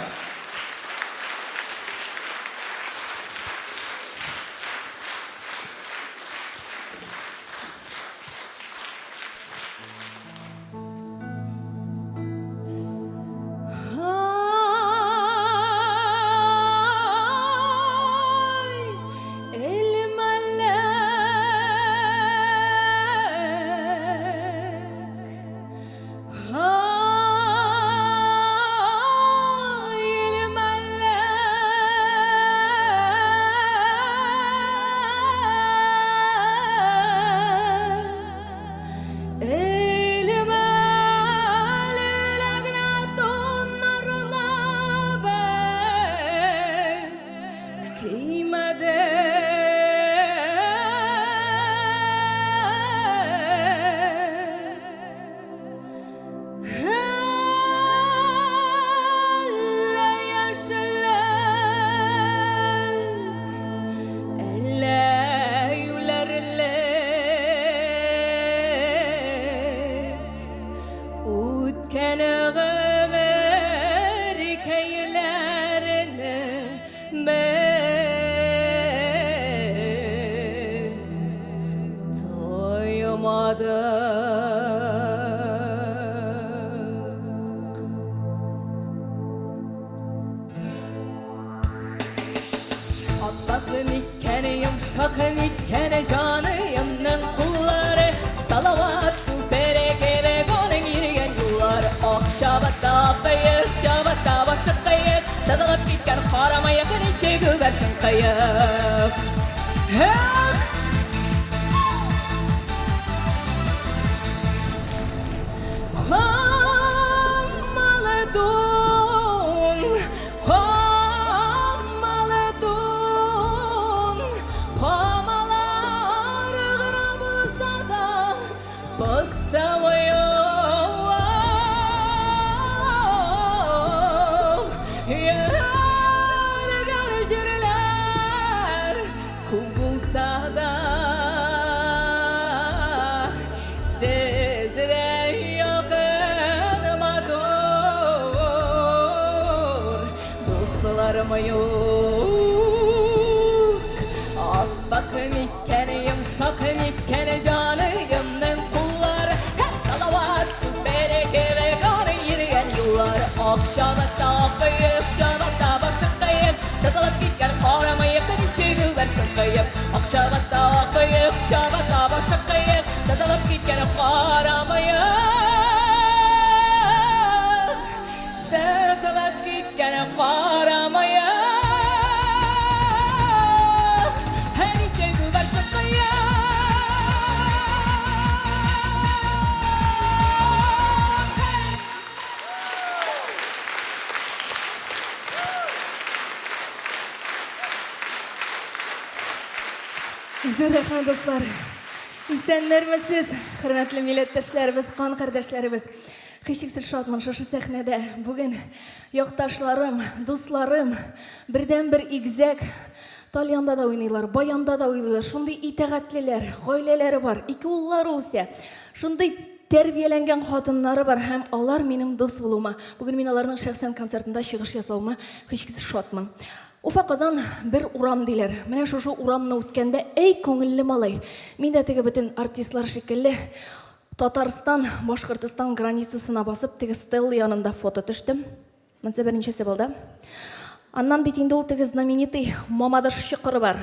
Зур рәхмәт, дуслар. Исәннәрмесез, хөрмәтле милләттәшләребез, кан кардәшләребез. Һичшиксез шатмын шушы сәхнәдә. Бүген якташларым, дусларым, бердәнбер игезәк тальянда да уйныйлар, баянда да уйныйлар. Шундый итагатьлеләр, гаиләләре бар, ике уллары үсә. Шундый тәрбияләнгән хатыннары бар һәм алар минем дус булуыма, бүген мин аларның шәхсән концертында чыгыш ясавыма һичшиксез шатмын. Уфа Казан бер урам диләр. Менә шушы урамны үткәндә, әй күңелле малай. Мин дә теге бөтен артистлар шикелле Татарстан, Башкортостан границасына басып, теге стелла янында фото төштем. Монысы беренчесе булды. Аннан бит инде ул теге знаменитый Мамадыш чокыры бар.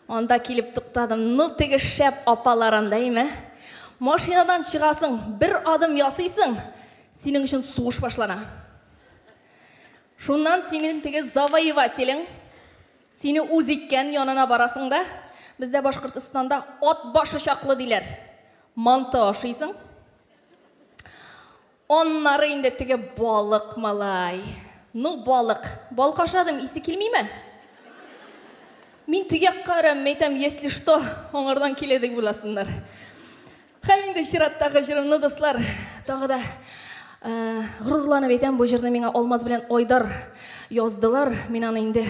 Анда килеп туктадым. Ну теге шәп апалар анда, әйме? Машинадан чыгасың, бер адым ясыйсың, синең өчен сугыш башлана. Шуннан синең теге завоевателең, сине үз иткән янына барасың да, бездә Башкортостанда ат башы чаклы диләр. Манты ашыйсың. Аннары инде теге балык малай. Ну балык. Балык ашадым, исе килмиме? Мин теге якка өрәм, мәйтәм, если что, аңардан килә дип уйласыннар. Һәм инде чираттагы җырымны, дуслар, тагы да горурланып әйтәм, бу җырны миңа Алмаз белән Айдар яздылар. Мин аны инде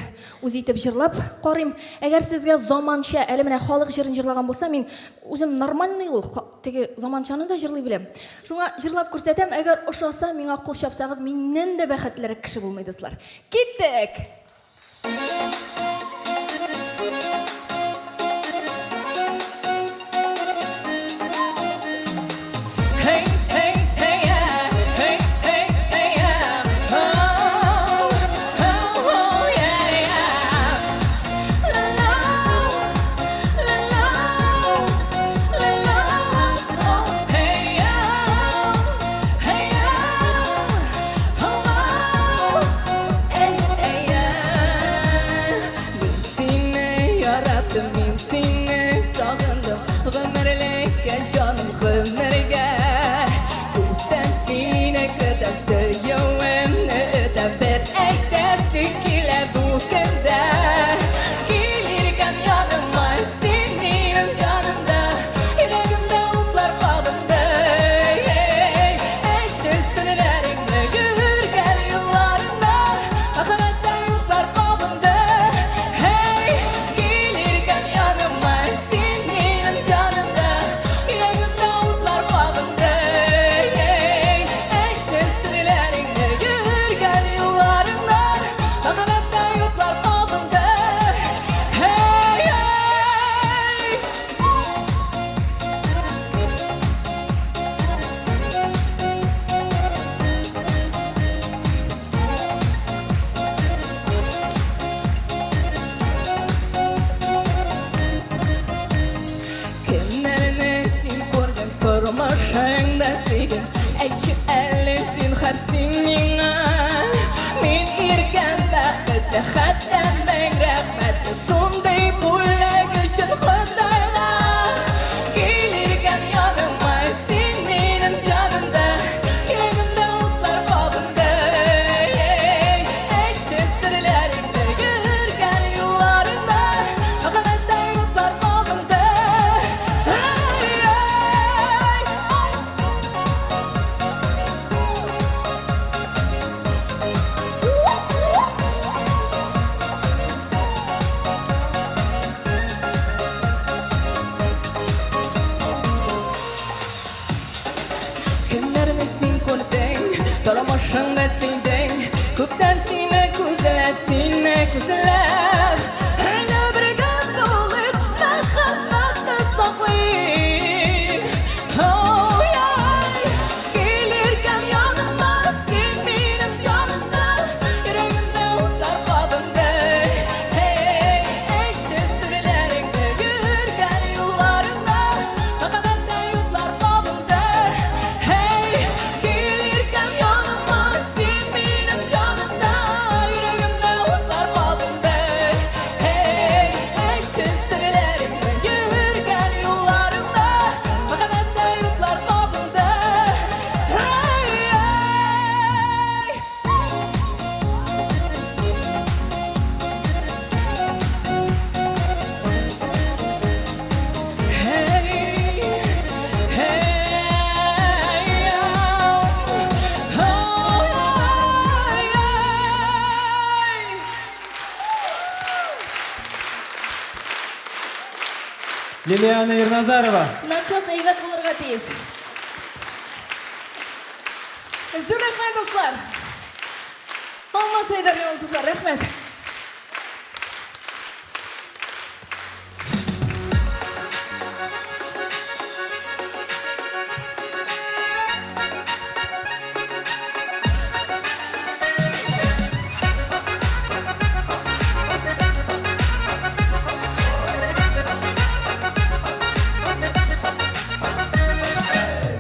үз итеп җырлап карыйм. Әгәр сезгә заманча, әле менә халык җырын җырлаган булса, мин үзем нормальный ул, теге заманчаны да җырлый беләм. Шуңа җырлап күрсәтәм, әгәр ошаса, миңа кул чапсагыз, миннән дә бәхетлерәк кеше булмый, дуслар. Киттек! Мин сине яраттым, мин сине сагындым, Гомерлеккә, җаным, гомергә. Күптән сине көтәм, сөюемне өтәм, Бер әйтәсе килә бу көндә. Килергән яныма, син минем җанымда, Йөрәгемдә утлар кабынды. Әче серләреңне йөргән юлларыңда, Мәхәббәттә утлар кабынды. Һәй, килергән яныма, син минем җанымда, Йөрәгемдә утлар кабынды. Әче серләреңне йөргән юлларыңда, Мәхәббәттә утлар кабынды. Һәй, һәй! Кемнәрне син күрдең, тормышыңда сөйдең? Әйтче әле зинһар син миңа. Мин иркәм, бәхетле, хәтта мең рәхмәтле шундый бүләк өчен Ходайга. Килергән яныма, син минем җанымда, йөрәгемдә утлар кабынды. Әйтче серләреңне йөргән юлларыңда, мәхәббәттә утлар кабынды. Ай, ай, Кемнәрне син күрдең, тормышыңда сөйдең, Күптән сине күзләп, сине күзләп. Әйдә бергә булыйк, мәхәббәтне саклыйк. Ой-ай, килергән яныма, син минем җанымда, Йөрәгемдә утлар кабынды. Эй, әйтче серләреңне, йөргән юлларыңда, Мәхәббәттә утлар кабынды. Һей, килергән яныма, син минем җанымда, Йөрәгемдә утлар кабынды. Һей, әйтче серләреңне, йөргән юлларыңда, Мәхәббәттә утлар кабынды. Һей, ай! Hey, hey, oh, ay, ay. Лилиана Ирназарова. Начос әйбәт булырга тиеш. Зур рәхмәт, дуслар. Алмаз Айдар Юнусовлар, рәхмәт.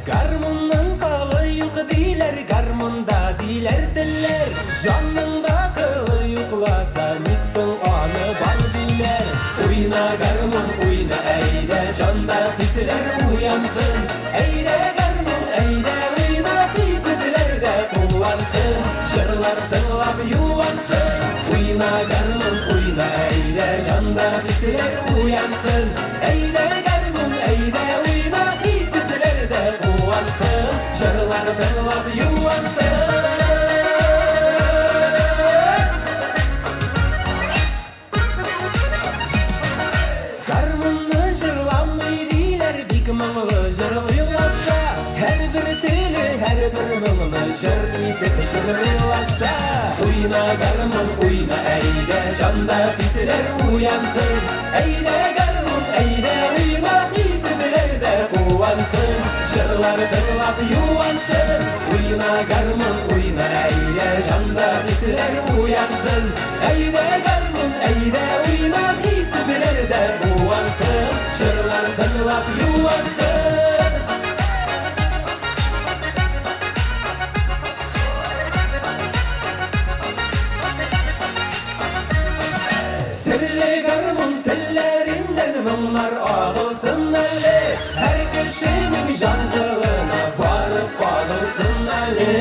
Гармунның кылы юк диләр, гармунда диләр телләр. Җанның да кылы юкласа, ник соң аны бар диләр. Уйна, гармун, уйна, әйдә, җанда хисләр уянсын. Әйдә, гармун, әйдә, уйна, хисләр дә куллансын. Җырлар тыңлап юансын. Уйна, гармун, уйна, әйдә, җанда Җанда хисләр уянсын. Әйдә гармун, әйдә уйна, хиссезләр дә куансын. Җырлар тыңлап юансын. Гармунны җырламый диләр, бик моңлы җырлыйласа. Һәрбер теле, һәрбер моңны җыр итеп җырлыйласа. Уйна гармун, уйна, әйдә, җанда хисләр уянсын. Әйдә гармун, әйдә уйна, хиссезләр дә куансын. Җырлар тыңлап юансын. Уйна гармун, уйна, әйдә, җанда хисләр уянсын. Әйдә гармун, әйдә уйна, хиссезләр дә куансын. Җырлар тыңлап юансын. Серле гармун телләреннән моңнар агылсын әле. Һәр кешенең җан кылына барып кагылсын әле.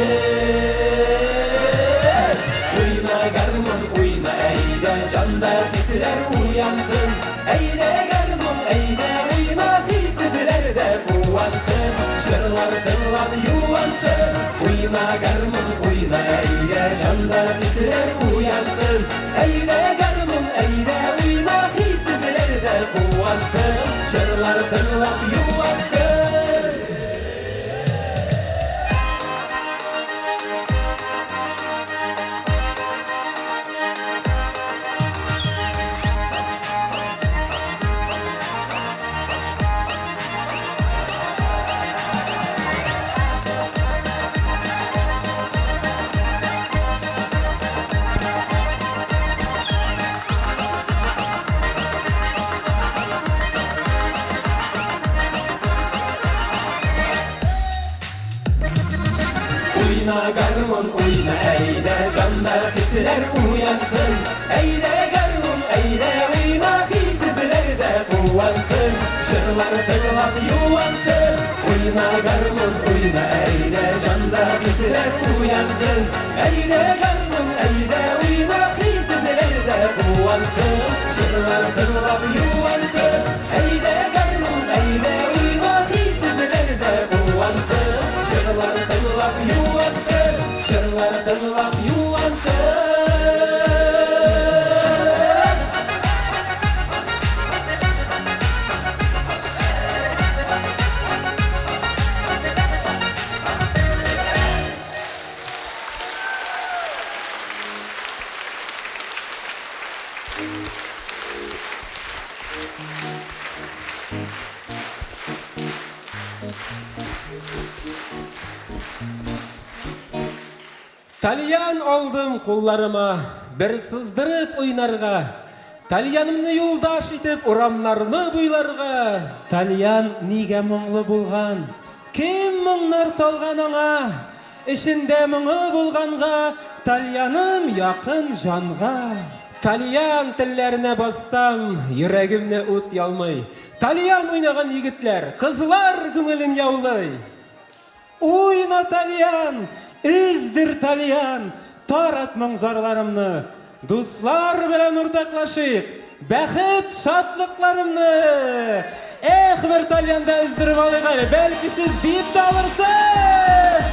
Уйна гармун, уйна, әйдә, җанда хисләр уянсын. Әйдә гармун, әйдә уйна, хиссезләр дә куансын. Җырлар тыңлап юансын. Уйна гармун, уйна, әйдә, җанда хисләр уянсын. Әйдә гармун, әйдә уйна, хиссезләр дә куансын. Җырлар тыңлап юансын. Уйна гармун, уйна, әйдә, җанда хисләр уянсын. Әйдә гармун, әйдә уйна, хиссезләр дә куансын. Җырлар тыңлап юансын. Уйна гармун, уйна, әйдә, җанда хисләр уянсын. Әйдә гармун, әйдә уйна, хиссезләр дә куансын. Җырлар тыңлап юансын. Әйдә гармун, әйдә уйна, хиссезләр дә куансын. Җырлар тыңлап юансын. Җырлар тыңлап юансын. Тальян алдым кулларыма, бер сыздырып уйнарга. Тальянымны юлдаш итеп урамнарны буйларга. Тальян нигә моңлы булган? Кем моңнар салган аңа? Эчендә моңы булганга, тальяным якын җанга. Тальян телләренә бассам, йөрәгемне ут ялмый. Тальян уйнаган егетләр, кызлар күңелен яулый. Уйна, тальян, өздер тальян, тарат моң зарларымны. Дуслар белән уртаклашыйк, бәхет шатлыкларымны. Эх, бер тальянда өздереп алыйк әле, бәлки сез биеп тә алырсыз.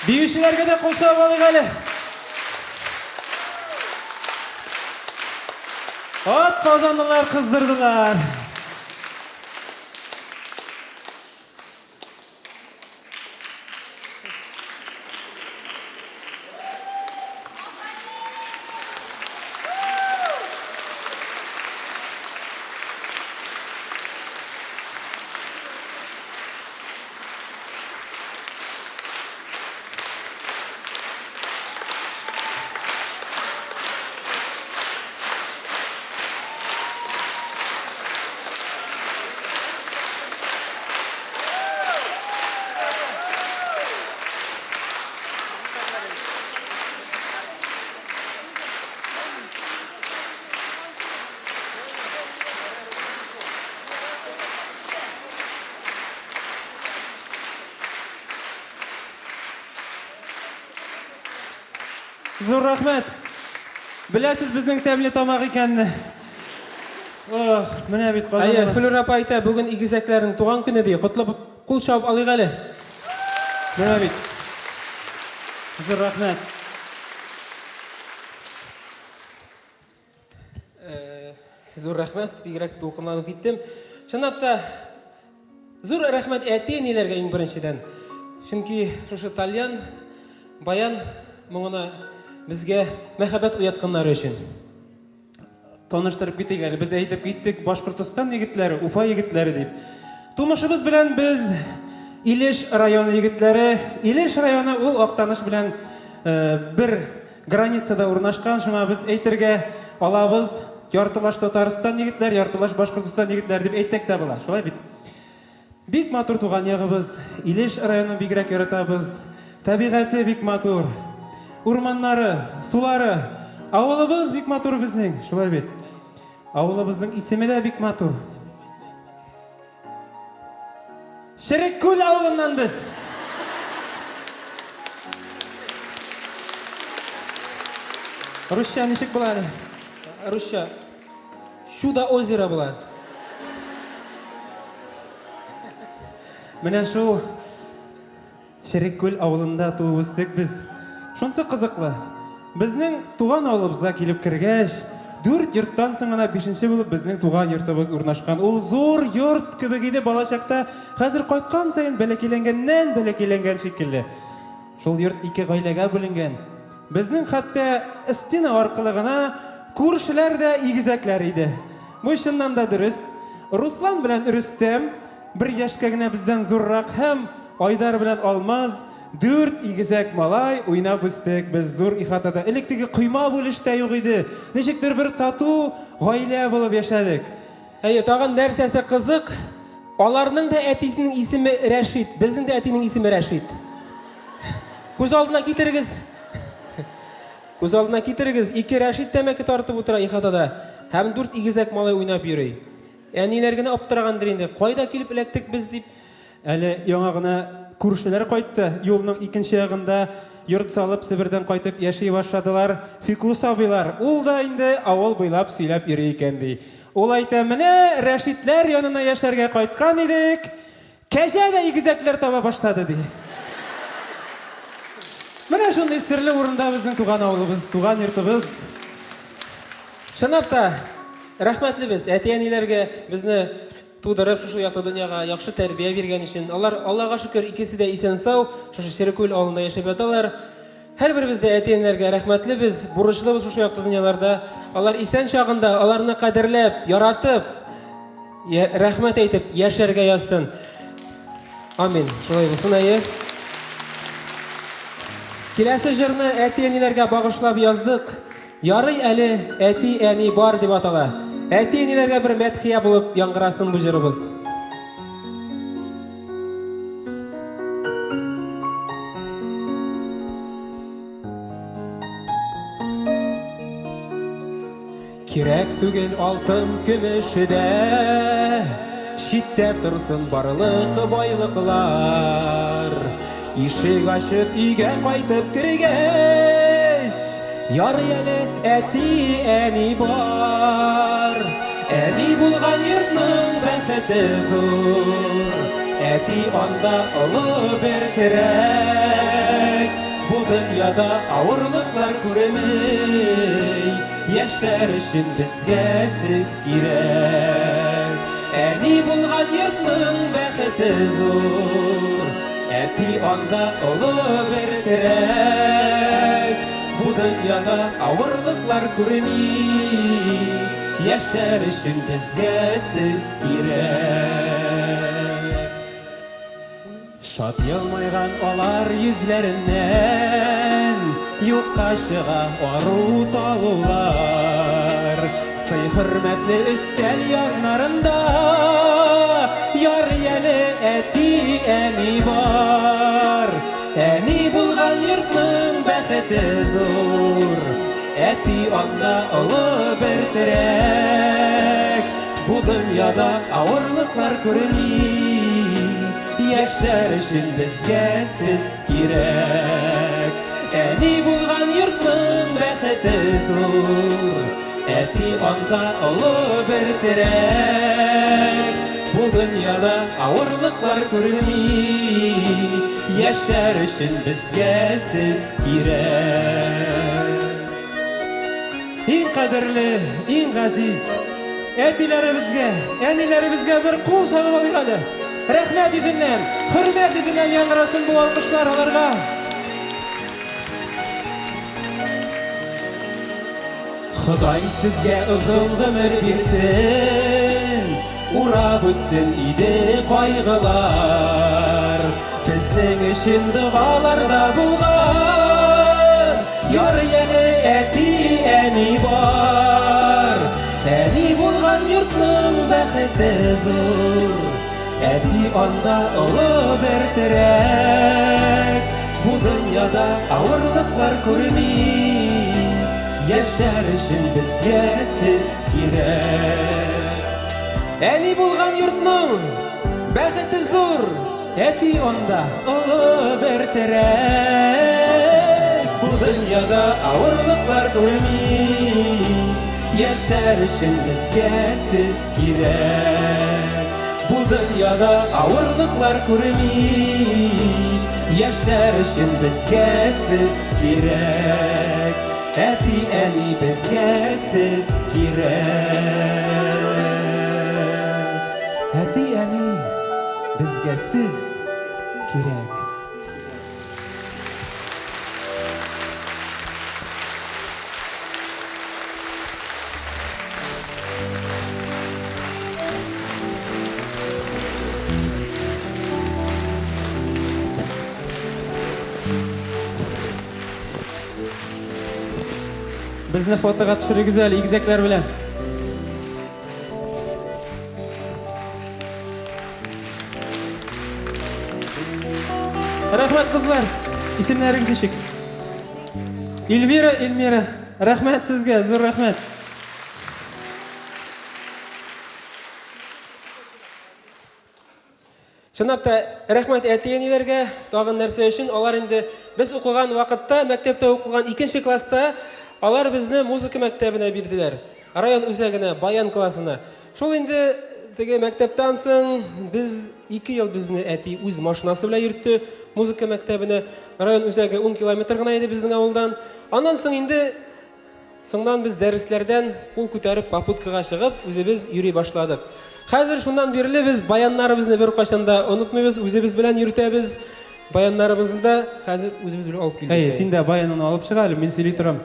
Биючеләргә дә кул чабып алыйк әле. Ат казанлылар кыздырдылар. Зур рәхмәт. Беләсез безнең тәмле тамак икәнне. Ох, менә бит Казан. Әйе, Флюра апа әйтә, бүген игезәкләрнең туган көне ди. Котлап кул чабып алыйк әле. Менә бит. Зур рәхмәт. Зур рәхмәт, бигрәк дулкынланып киттем. Чынлап та, зур рәхмәт әти-әниләргә иң беренчедән. Чөнки шушы тальян, баян моңына безгә мәхәббәт уятканнары өчен. Таныштырып китик әле. Без әйтеп киттек, Башкортостан егетләре, Уфа егетләре дип. Тумышыбыз белән без Илеш районы егетләре. Илеш районы ул Актаныш белән бер границада урнашкан, шуңа без әйтергә алабыз, яртылаш Татарстан егетләр, яртылаш Башкортостан егетләре дип әйтсәк тә була. Шулай бит? Бик матур туган ягыбыз, Илеш районын бигрәк яратабыз. Табигате бик матур. Урманнары, сулары. Авылыбыз бик матур безнең, шулай бит? Авылыбызның исеме дә бик матур. Череккүл авылыннан без. Русча ничек була әле? Русча Чудо озеро була. Менә шул Череккүл авылында туып үстек без. Шунсы кызыклы, безнең туган авылыбызга килеп кергәч, дүрт йорттан соң гына бишенче булып безнең туган йортыбыз урнашкан. Ул зур йорт кебек иде балачакта, хәзер кайткан саен бәләкәйләнгәннән бәләкәйләнгән шикелле. Шул йорт ике гаиләгә бүленгән. Безнең хәтта стена аркылы гына күршеләр дә игезәкләр иде. Бу чыннан да дөрес. Руслан белән Рөстәм бер яшькә генә бездән зуррак һәм Айдар белән Алмаз, дүрт игезәк малай уйнап үстек без зур ихатада. Элек теге койма бүлеш тә юк иде. Ничектер бер тату гаилә булып яшәдек. Әйе, тагын нәрсәсе кызык, аларның да әтисенең исеме Рәшит, безнең дә әтинең исеме Рәшит. Күз алдына китерегез. Күз алдына китерегез, ике Рәшит тәмәке тартып утыра ихатада һәм дүрт игезәк малай уйнап йөри. Әниләр генә аптырагандыр инде, кайда килеп эләктек без дип. Әле яңа гына күршеләр кайтты. Юлның икенче ягында йорт салып, Себердән кайтып яши башладылар Фикус абыйлар. Ул да инде авыл буйлап сөйләп йөри икән, ди. Ул әйтә, менә Рәшитләр янына яшәргә кайткан идек, кәҗә дә игезәкләр таба башлады, ди. Менә шундый серле урында безнең туган авылыбыз, туган йортыбыз. Чынлап та, рәхмәтлебез әти-әниләргә безне тудырып, шушы якты дөньяга яхшы тәрбия биргән өчен. Алар, Аллага шөкер, икесе дә исән-сау, шушы Черекүл авылында яшәп яталар. Һәрберебез дә әти-әниләргә рәхмәтлебез, бурычлыбыз шушы якты дөньяларда. Алар исән чагында аларны кадерләп, яратып, рәхмәт әйтеп яшәргә язсын. Амин. Шулай булсын, әйе. Киләсе җырны әти-әниләргә багышлап яздык. Ярый әле әти-әни бар дип атала. Әти-әниләргә бер мәдхия булып яңгырасын бу җырыбыз. Кирәк түгел алтын көмеше дә, Читтә торсын барлык байлыклар. Ишек ачып өйгә кайтып кергәч, Ярый әле әти-әни бар. Әни булган йортның бәхете зур, Әти анда олы бер терәк. Бу дөньяда авырлыклар күрми, Яшәр өчен безгә сез кирәк. Әни булган йортның бәхете зур, Әти анда олы бер терәк. Бу дөньяда авырлыклар күрми, Яшәр өчен безгә сез кирәк. Шат елмайган алар йөзләреннән Юкка чыга ару талулар. Сый хөрмәтле өстәл яннарында Ярый әле әти әни бар. Әни булган йортның бәхете зур, Әти анда олы бер терәк. Бу дөньяда авырлыклар күрми, Яшәр өчен безгә сез кирәк. Әни булган йортның бәхете зур, Әти анда олы бер терәк. Бу дөньяда авырлыклар күрми, Яшәр өчен безгә сез кирәк. Иң кадерле, иң газиз әтиләребезгә, әниләребезгә бер кул чабып алыйк әле. Рәхмәт йөзеннән, хөрмәт йөзеннән яңгырасын бу алкышлар аларга. Ходай сезгә озын гомер бирсен, Урап үтсен иде кайгылар. Безнең өчен догаларда булган, Ярый әле әти-әни бар. Әни булган йортның бәхете зур, Әти анда олы бер терәк. Бу дөньяда авырлыклар күрми, Яшәр өчен безгә сез кирәк. Әни булган йортның бәхете зур, Әти анда олы бер терәк. Бу дөньяда авырлыклар күрми, Яшәр өчен безгә сез кирәк. Бу дөньяда авырлыклар күрми, Яшәр өчен безгә сез кирәк. Әти-әни безгә сез кирәк. Әти-әни безгә сез кирәк. Безне фотога төшерегез әле игезәкләр белән. Рәхмәт, кызлар. Исемнәрегез ничек? Эльвира, Эльмира. Рәхмәт сезгә, зур рәхмәт. Чынлап та, рәхмәт әти-әниләргә, тагын нәрсә өчен, алар инде без укыган вакытта, мәктәптә укыган икенче класста, алар безне музыка мәктәбенә бирделәр. Район үзәгенә, баян классына. Шул инде теге мәктәптән соң без ике ел безне әти үз машинасы белән йөртте музыка мәктәбенә. Район үзәге 10 километр гына иде безнең авылдан. Аннан соң инде Соңнан без дәресләрдән кул күтәреп попуткага чыгып, үзебез йөри башладык. Хәзер шуннан бирле без баяннарыбызны беркайчан да онытмыйбыз, үзебез белән йөртәбез. Баяннарыбызны да хәзер үзебез белән алып килдек. Әйе, син дә баяныңны алып чык әле, мин сөйли торам.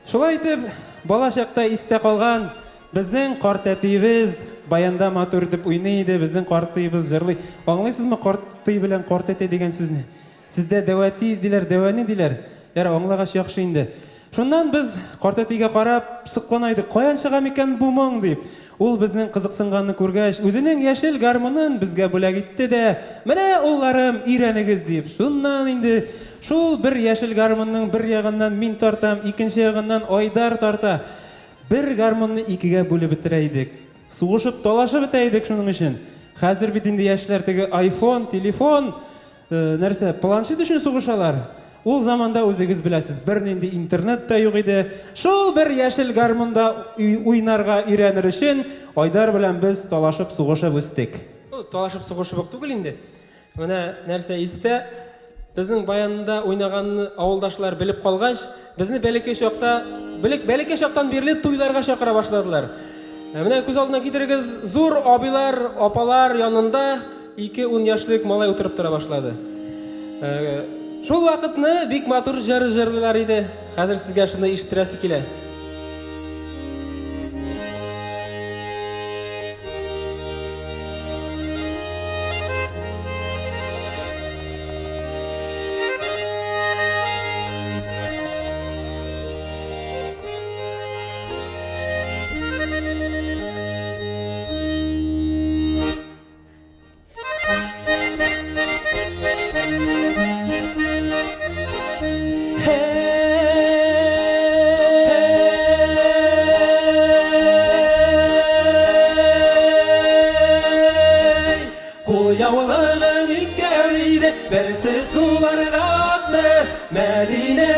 Шулай итеп, бала чакта истә калган безнең картәтиебез баянда матур итеп уйный иде, безнең картыебыз җырлый. Аңлыйсызмы картый белән картәтәй дигән сүзне? Сездә дәвәти диләр, дәвәни диләр. Ярар, аңлагач яхшы инде. Шуннан без картәтигә карап соклана идек, каян чыга микән бу моң дип. Ул безнең кызыксынганны күргәч, үзенең яшел гармунын безгә бүләк итте дә, Менә, улларым, өйрәнегез, дип. Шуннан инде шул бер яшел гармунның бер ягыннан мин тартам, икенче ягыннан Айдар тарта. Бер гармунны икегә бүлеп бетерә идек. Сугышып, талашып бетә идек шуның өчен. Хәзер бит инде яшьләр теге айфон, телефон, Нәрсә, планшет өчен сугышалар? Ул заманда үзегез беләсез, бернинди интернет та юк иде. Шул бер яшел гармунда уйнарга өйрәнер өчен Айдар белән без талашып-сугышып үстек. Ну, талашып-сугышып ук түгел инде. Менә нәрсә истә. Безнең баянда уйнаганны авылдашлар белеп калгач, безне бәләкәй чакта, белек, бәләкәй чактан бирле туйларга чакыра башладылар. Ә менә күз алдына китерегез, зур абыйлар, апалар янында ике ун яшьлек малай утырып тора башлады. Э, шул вакытны бик матур җыр җырлыйлар иде. Хәзер сезгә шуны ишеттерәсе килә. Кулъяулыгым икәү иде, берсе суларга акты, Мәдинә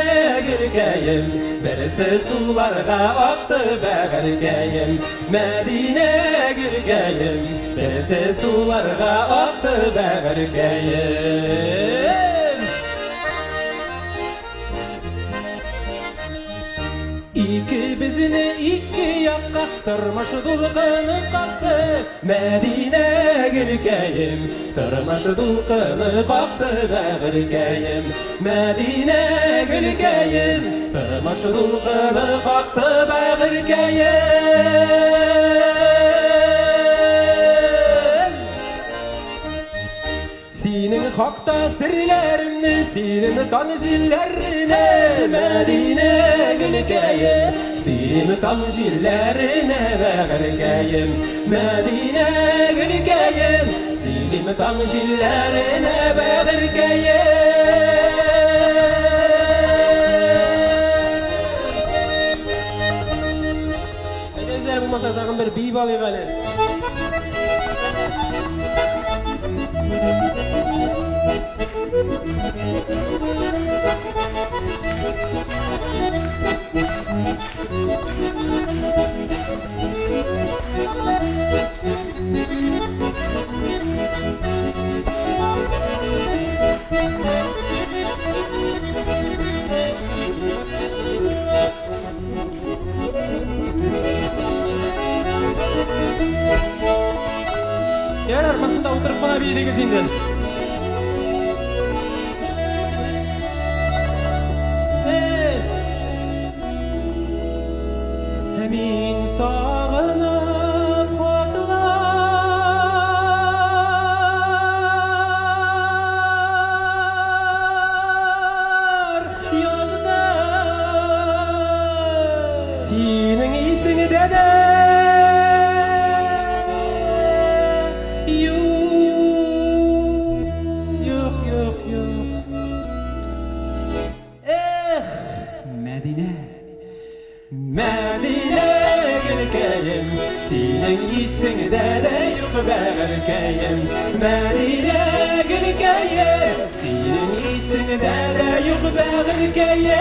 гөлкәем, берсе суларга акты, бәгырькәем. Мәдинә гөлкәем, берсе суларга акты, бәгырькәем. Икебезне ике якка тормыш дулкыны какты, Мәдинә гөлкәем, тормыш дулкыны какты, бәгырькәем. Мәдинә гөлкәем, тормыш дулкыны какты, бәгырькәем. Синең хакта серләремне сөйлим таң җилләренә, Мәдинә гөлкәем, сөйлим таң җилләренә, бәгырькәем. Мәдинә гөлкәем, сөйлим таң җилләренә, бәгырькәем. Әйдәгез әле булмаса тагын бер биеп алыйк әле. Ярар, монсында утырып кына биедегез инде. Эй! Мин сагынып хатлар яздым. Синең исеңдә дә юк, юк, юк, юк. Эх, Мәдинә. Мәдинә гөлкәем, синең исеңдә дә юк бәгырькәем. Мәдинә гөлкәем, синең исеңдә дә юк бәгырькәем.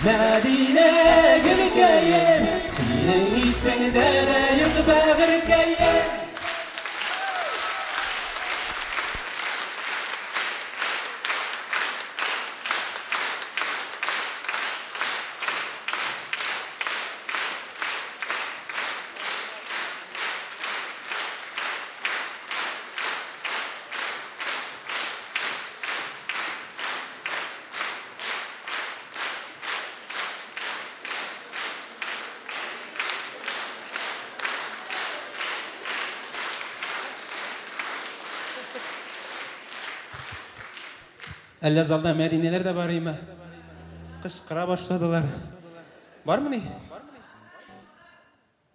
Мәдинә гөлкәем, синең исеңдә дә юк бәгырькәем. Әллә залда Мәдинәләр дә бар име? Кычкыра башладылар. Бармыни?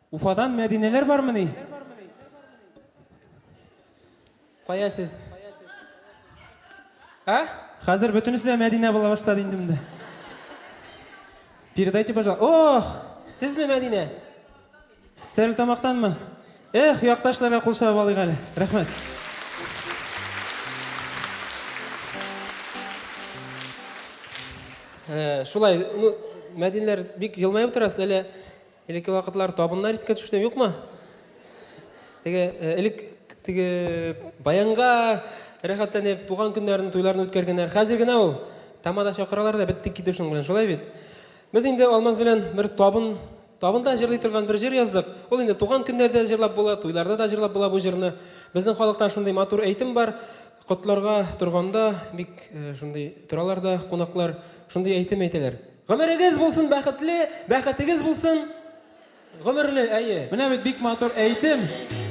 Уфадан Мәдинәләр бармыни? Кая сез? А? Хәзер бөтенесе дә Мәдинә була башлады инде монда. Передайте, пожалуйста. Ох, сезме Мәдинә? Стәрлетамактанмы? Эх, якташларга кул чабып алыйк әле. Рәхмәт. Э, шулай, ну, Мәдинләр бик елмаеп торасыз, әллә элекке вакытлар табыннар искә төште, юкмы? Теге э, элек теге баянга рәхәтләнеп туган көннәрен, туйларын үткәргәннәр. Хәзер генә ул тамада чакыралар да беттек китте шуның белән, шулай бит? Без инде Алмаз белән бер табын табында җырлый торган бер җыр яздык. Ул инде туган көннәрдә дә җырлап була, туйларда да җырлап була бу җырны. Безнең халыкта шундый матур әйтем бар. Котларга торганда бик э, шундый торалар да кунаклар, шундый әйтем әйтәләр. Гомерегез булсын бәхетле, бәхетегез булсын Гомерле, әйе. Менә бит бик матур әйтем.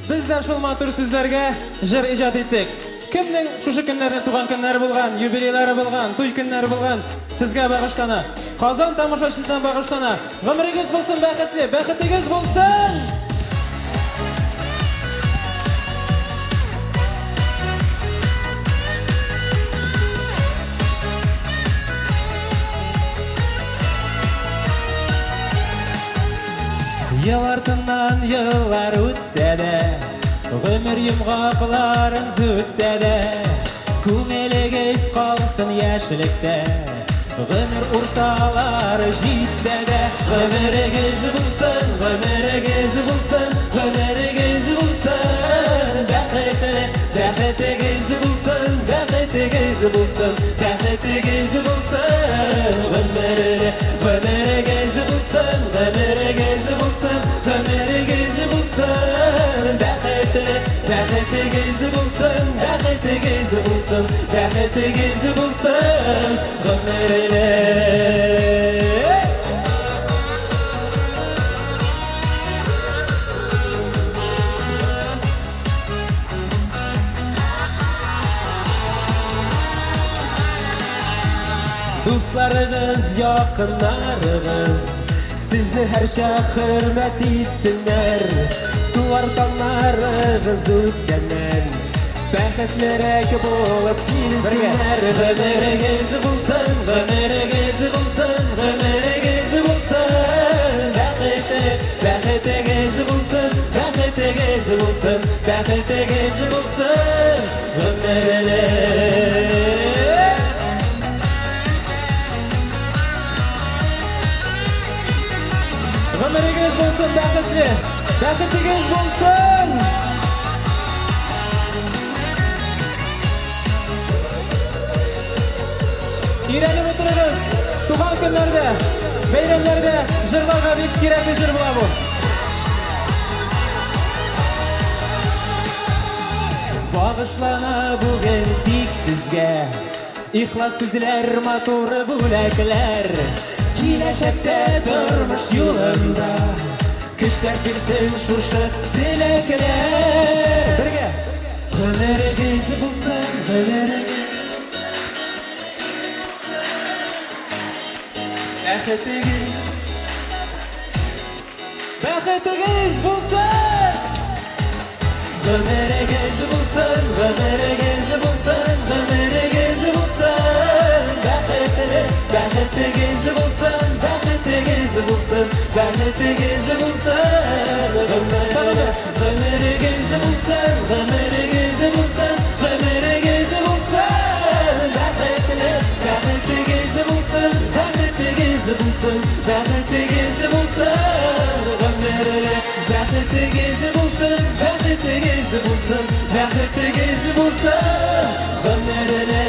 Без дә шул матур сүзләргә җыр иҗат иттек. Кемнең шушы көннәрне туган көннәре булган, юбилейлары булган, туй көннәре булган, сезгә багышлана. Казан тамашачысына багышлана. Гомерегез булсын бәхетле, бәхетегез булсын! Ел артыннан еллар үтсә дә, гомер йомгакларын сүтсә дә, күңелегез калсын яшьлектә, гомер урталары җитсә дә, гомерегез булсын, гомерегез булсын, гомерегез булсын, бәхетле, бәхетегез булсын, бәхетегез булсын, бәхетегез булсын, гомерле, гомерегез булсын, гомерегез булсын, гомерегез булсын, бәхетле, бәхетегез булсын, бәхетегез булсын, бәхетегез булсын, гомерле. Дусларыгыз, якыннарыгыз Сезне һәрчак хөрмәт итсеннәр. Туар таңнарыгыз үткәннән Бәхетлерәк булып килсеннәр. Гомерегез булсын, гомерегез булсын, гомерегез булсын, бәхетле, бәхетегез булсын, бәхетегез булсын, бәхетегез булсын, гомерле. Гомерегез булсын бәхетле, бәхетегез булсын! Өйрәнеп утырыгыз, туган көннәрдә, бәйрәмнәрдә җырларга бик кирәкле җыр була бу. Багышлана бүген тик сезгә ихлас сүзләр, матур бүләкләр. Киләчәктә тормыш юлында көчләр бирсен шушы теләкләр. Бергә! Гомерегез булсын, гомерегез Бәхетегез Бәхетегез булсын! Гомерегез булсын, гомерегез булсын, гомерегез булсын, бәхетле, бәхетегез булсын, бәхетегез булсын, бәхетегез булсын, гомерле, гомерегез булсын, гомерегез булсын, гомерегез булсын, бәхетле, бәхетегез булсын, бәхетегез булсын, бәхетегез булсын, гомерле, бәхетегез булсын, бәхетегез булсын, бәхетегез булсын, гомерле.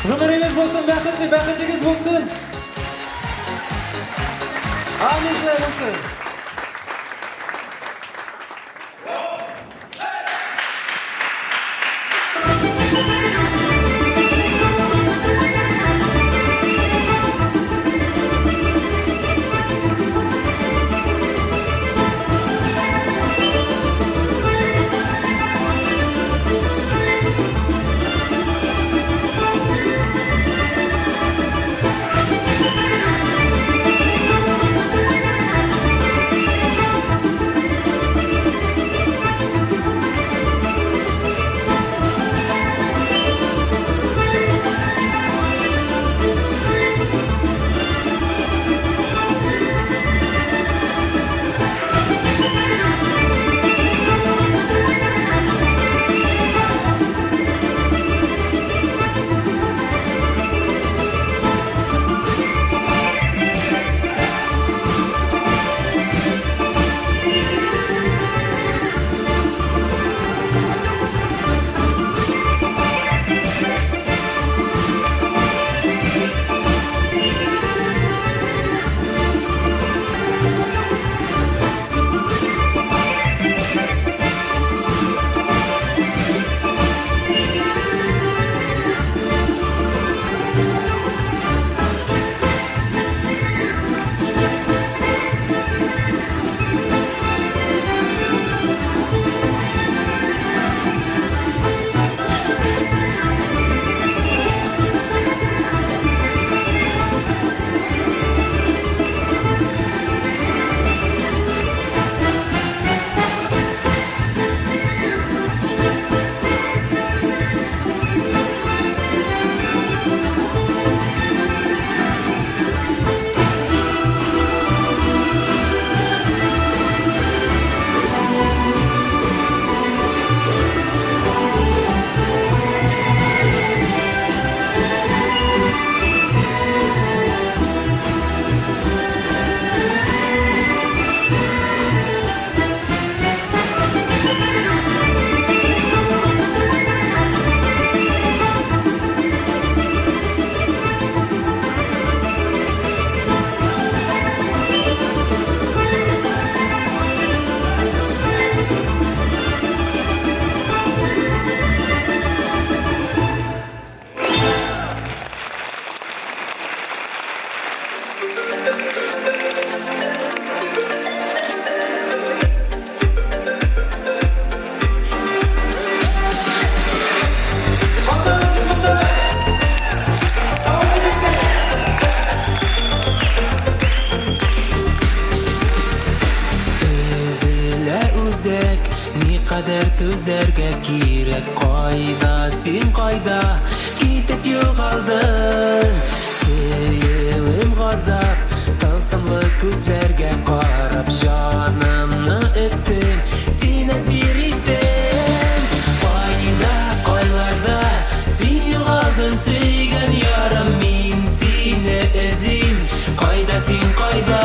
Гомерегез булсын бәхетле, бәхетегез булсын. Амин, шулай булсын. Никадәр түзәргә кирәк Кайда син кайда Китеп югалдың Сөюем газап Тылсымлы күзләргә карап Җанымны өттең Син әсир иттең Кайда, кайларда Син югалдың сөйгән ярым Мин сине эзлим Кайда син, кайда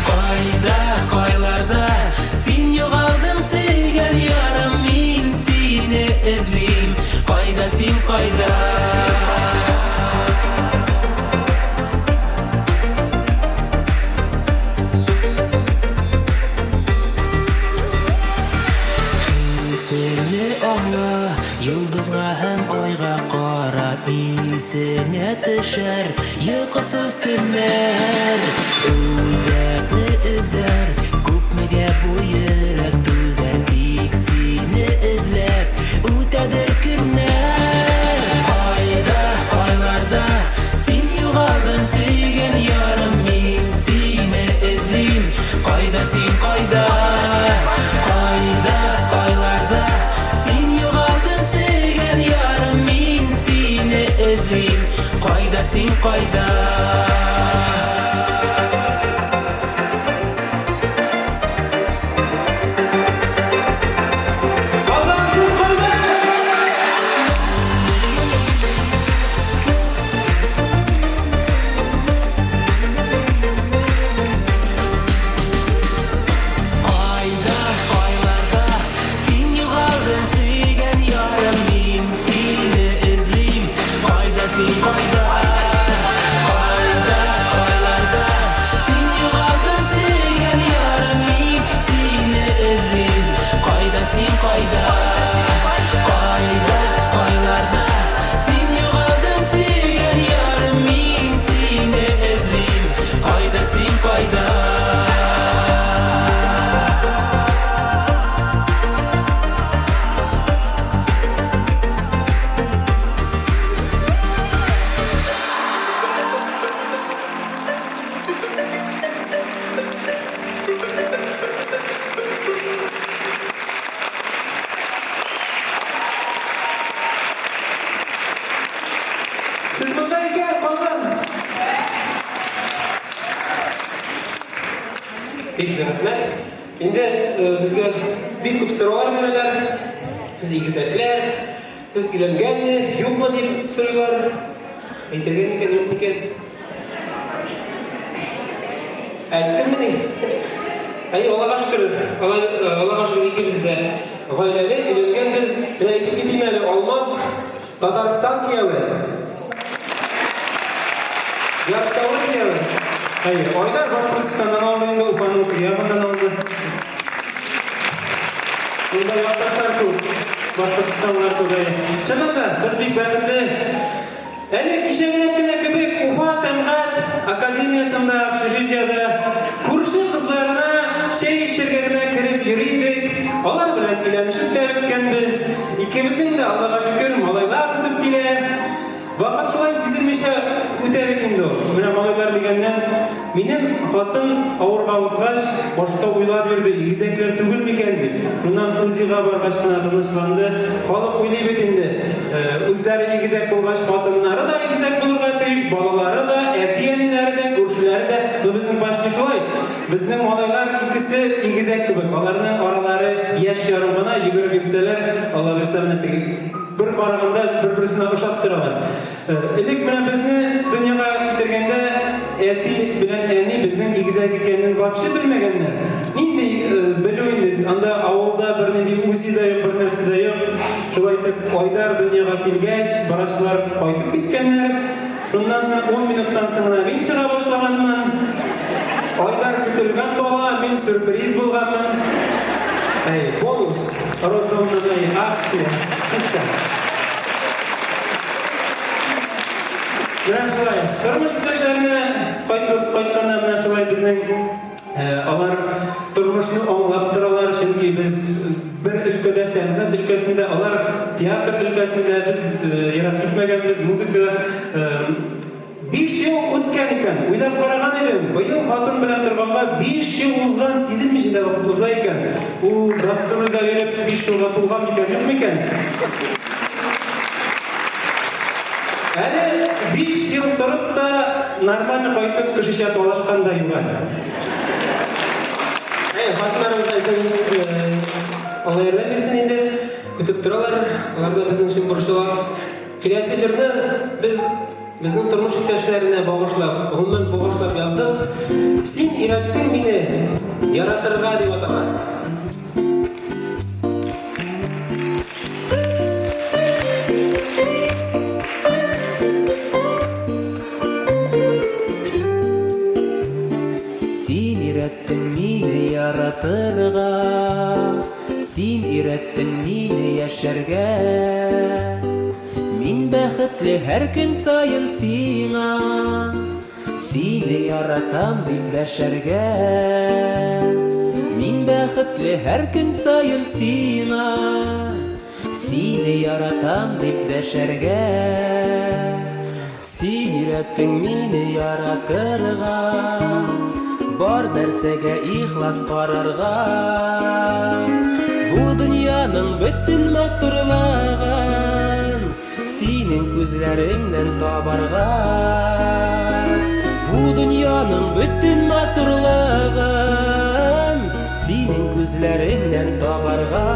Кайда, кайларда Син югалдың сөйгән ярым Мин сине эзлим Кайда син, кайда Хисеңне аңла, йолдызга һәм айга кара, исеңә төшәр йокысыз төннәр. Үзәкне өзәр, күпмегә бу йөрәк түзәр, тик сине эзләп үтәдер көннәр. Кайда, кайларда син югалдың, сөйгән ярым, мин сине эзлим. Кайда син, кайда? Кайда, кайларда син югалдың, сөйгән ярым, мин сине эзлим. Кайда син, кайда? Казан, сез кайда? Кайда, кайларда син югалдың, сөйгән ярым, мин сине эзлим. Кайда син, кайда? Кайда, кайларда син югалдың, сөйгән ярым, мин сине эзлим. Кайда син, кайда? Кайда, кайларда син югалдың, сөйгән ярым, мин сине эзлим. Кайда син, кайда? Сез монда икән, Казан! Бик зур рәхмәт. Инде безгә бик күп сораулар бирәләр. Сез игезәкләр, сез өйләнгәнме, юкмы дип сорыйлар. Әйтергә микән, юк микән? Әйттеммени? Әй, Аллага шөкер, Аллага шөкер, икебез дә гаиләле, өйләнгәнбез. Менә әйтеп китим әле, Алмаз Татарстан кияве. Яр Чаллы кияве. Әйе, Айдар Башкортстаннан алды инде, Уфаның көньягыннан алды. Монда якташлар күп, Башкортстанлылар күп, әйе. Чыннан да, без бик бәхетле. Әле кичәгенәк кенә кебек Уфа сәнгать академиясендә, общежитиедә күрше кызларына чәй эчәргә генә кереп йөри идек. Алар белән өйләнешеп тә беткәнбез. Икебезнең дә, Аллага шөкер, малайлар үсеп килә. Вакыт шулай сизелмичә үтә бит инде ул. Менә малайлар дигәннән, минем хатын авырга узгач, башта уйлап йөрде, игезәкләр түгел микән дип. Шуннан УЗИга баргач кына тынычланды. Халык уйлый бит инде, үзләре игезәк булгач, хатыннары да игезәк булырга тиеш, балалары да, әти-әниләре дә, күршеләре дә. Ну, безнең почти шулай. Безнең малайлар икесе игезәк кебек. Аларның аралары яшь ярым гына, йөгереп йөрсәләр, Алла бирсә, менә теге бер караганда бер-берсенә ошап торалар. Элек менә безне дөньяга китергәндә әти белән әни безнең игезәк икәнен вообще белмәгәннәр. Нинди белү инде, анда авылда бернинди УЗИ да юк, бернәрсә дә юк. Шулай итеп, Айдар дөньяга килгәч, врачлар кайтып киткәннәр. Шуннан соң 10 минуттан соң гына мин чыга башлаганмын. Айдар көтелгән бала, мин сюрприз булганмын. Әй, бонус, роддомнан, әй, акция, скидка. Менә шулай. Тормыш иптәшләренә кайтып кайтканда менә шулай безнең алар тормышны аңлап торалар, чөнки без бер өлкәдә, сәнгать өлкәсендә, алар театр өлкәсендә, без ерак китмәгәнбез, музыка. Биш ел үткән икән. Уйлап караган идем, быел хатын белән торганга 5 ел узган, сизелмичә дә вакыт уза икән. Ул гастрольдә йөреп 5 елга тулган микән, юк микән? Әле 5 ел торып та нормально кайтып кешечә талашкан да юк әле. Әй, хатыннарыбызга исән Алла ярдәм бирсен инде. Көтеп торалар, алар да безнең өчен борчыла. Киләсе җырны без безнең тормыш иптәшләренә багышлап, гомумән багышлап яздык. Син өйрәттең мине яратырга дип атала. Син өйрәттең мине яратырга, Син өйрәттең мине яшәргә. Мин бәхетле һәр көн саен сиңа, Сине яратам дип дәшәргә. Мин бәхетле һәр көн саен сиңа, Сине яратам дип дәшәргә. Син өйрәттең мине яратырга, Бар нәрсәгә ихлас карарга. Бу дөньяның бөтен матурлыгын Синең күзләреңнән табарга. Бу дөньяның бөтен матурлыгын Синең күзләреңнән табарга.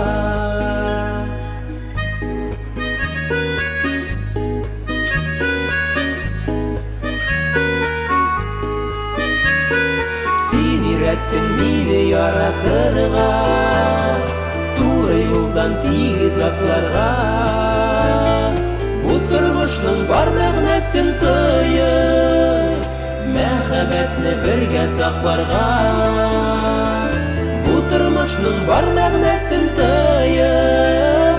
Син өйрәттең мине яратырга, Туры юлдан тигез атларга. Бу тормышның бар мәгънәсен тоеп, Мәхәббәтне бергә сакларга. Бу тормышның бар мәгънәсен тоеп,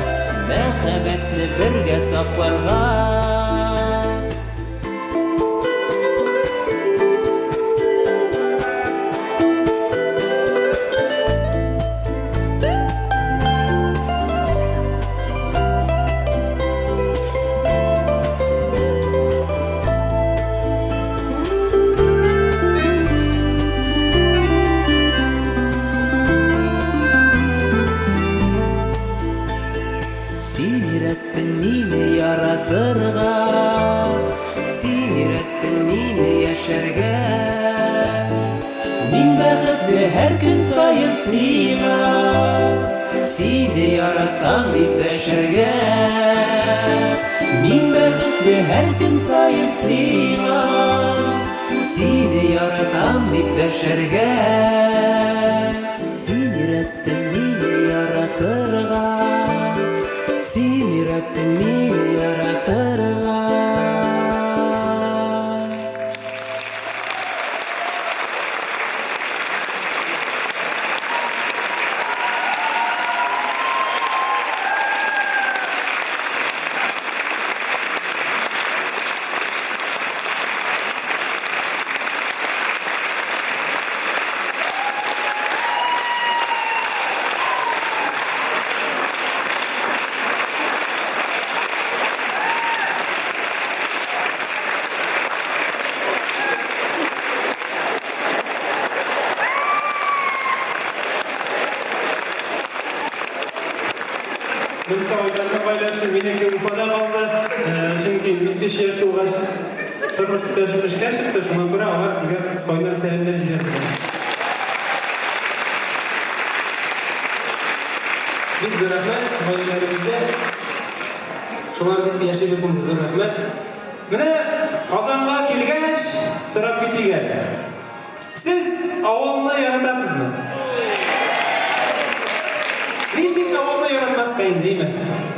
Мәхәббәтне бергә сакларга. Син өйрәттең мине яратырга, Син өйрәттең мине яшәргә. Мин бәхетле һәр көн саен сиңа, Сине яратам дип дәшәргә. Мин бәхетле һәр көн саен сиңа, Сине яратам дип дәшәргә. Син өйрәттең мине яратырга, Син өйрәттең мине яратырга. Монысы Айдарның гаиләсе, минеке Уфада калды. Чөнки мин 3 яшь тулгач тормыш иптәшем эшкә чыкты, шуңа күрә алар сезгә кайнар сәламнәр җибәрделәр. Бик зур рәхмәт гаиләләребезгә. Шулар дип яшибез инде, зур рәхмәт. Менә Казанга килгәч, сорап китик әле. Сез авылны яратасызмы? Ничек авылны яратмаска инде, әйме?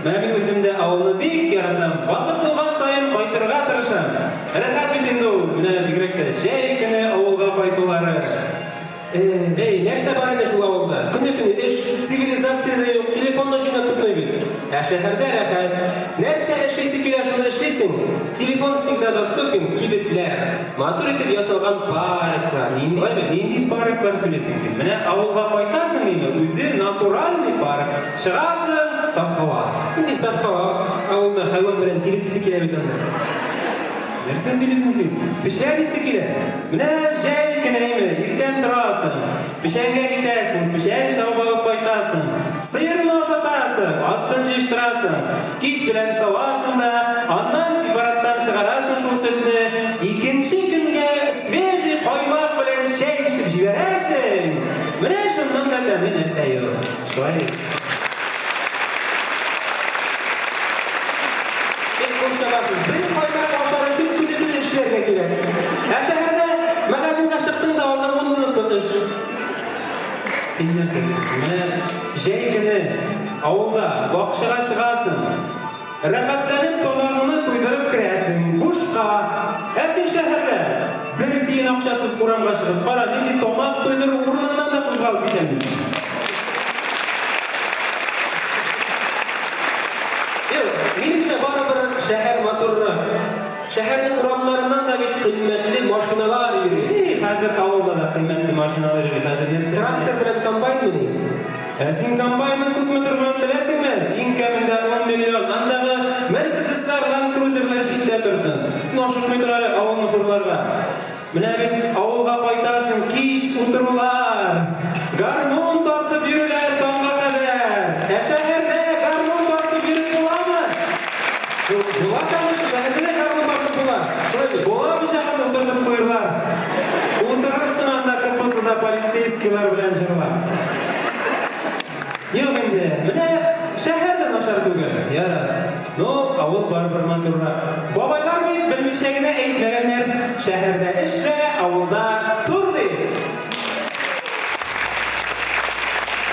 Менә мин үзем дә авылны бик яратам. Вакыт булган саен кайтырга тырышам. Рәхәт бит инде ул, менә бигрәк тә җәй көне авылга кайтулары. Эй, нәрсә бар инде шул авылда? Көне-төне эш, цивилизация дә юк, телефон да җыйнап тотмый бит. Ә шәһәрдә рәхәт. Нәрсә эшлисе килә, шуны эшлисең. Телефон всегда доступен, кибетләр, матур итеп ясалган парклар. Нинди, Шулай бит? нинди парклар сөйлисең син? Менә авылга кайтасың инде, үзе натуральный парк. Чыгасың, саф һава. Нинди саф һава? Авылда хайван белән тирес исе килә бит анда. Нәрсә сөйлисең син? Печән исе килә. Менә җәй көне әйме, иртән торасың, печәнгә китәсең, печән чабып алып кайтасың, сыерны ашатасың, астын җыештырасың, кич белән савасың да, аннан сепараттан чыгарасың шул сөтне, икенче көнгә свежий каймак белән чәй эчеп җибәрәсең. Менә шуннан да тәмле нәрсә юк. Шулай бит? Бик кул чабасыз. Бер каймак ашар өчен көне-төне эшләргә кирәк. Ә шәһәрдә магазинга чыктың да алдың ун минутлык эш. Син нәрсә сөйлисең? Менә җәй көне авылда бакчага чыгасың. Рәхәтләнеп тамагыңны туйдырып керәсең. Бушка. Ә син шәһәрдә бер тиен акчасыз урамга чыгып кара, нинди тамак туйдыру урыныннан да кузгалып китәлмисең. Юк, минемчә, барыбер шәһәр матуррак. Шәһәрнең урамнарыннан да бит кыйммәтле машиналар йөри. И, хәзер авылда да кыйммәтле машиналар йөри, хәзер нәрсә? Трактор белән комбайнмыни? Ә син комбайнның күпме торганын беләсеңме? Иң кәмендә 10 миллион. Андагы Мерседеслар, Ланд Крузерлар читтә торсын. Син ашыкмый тор әле авылны хурларга. Менә бит авылга кайтасың, кич утырулар, гармун тартып йөрүләр таңга кадәр. Ә шәһәрдә гармун тартып йөреп буламы? Юк, була, конечно, шәһәрдә дә гармун тартып була. Шулай бит. Була пычагым утыртып куерлар. Утырырсың анда КПЗда полицейскийлар белән җырлап. Юк инде, менә шәһәр дә начар түгел, ярар. Но авыл барыбер матуррак. Бабайлар бит белмичә генә әйтмәгәннәр, шәһәрдә эшлә, авылда тор дип.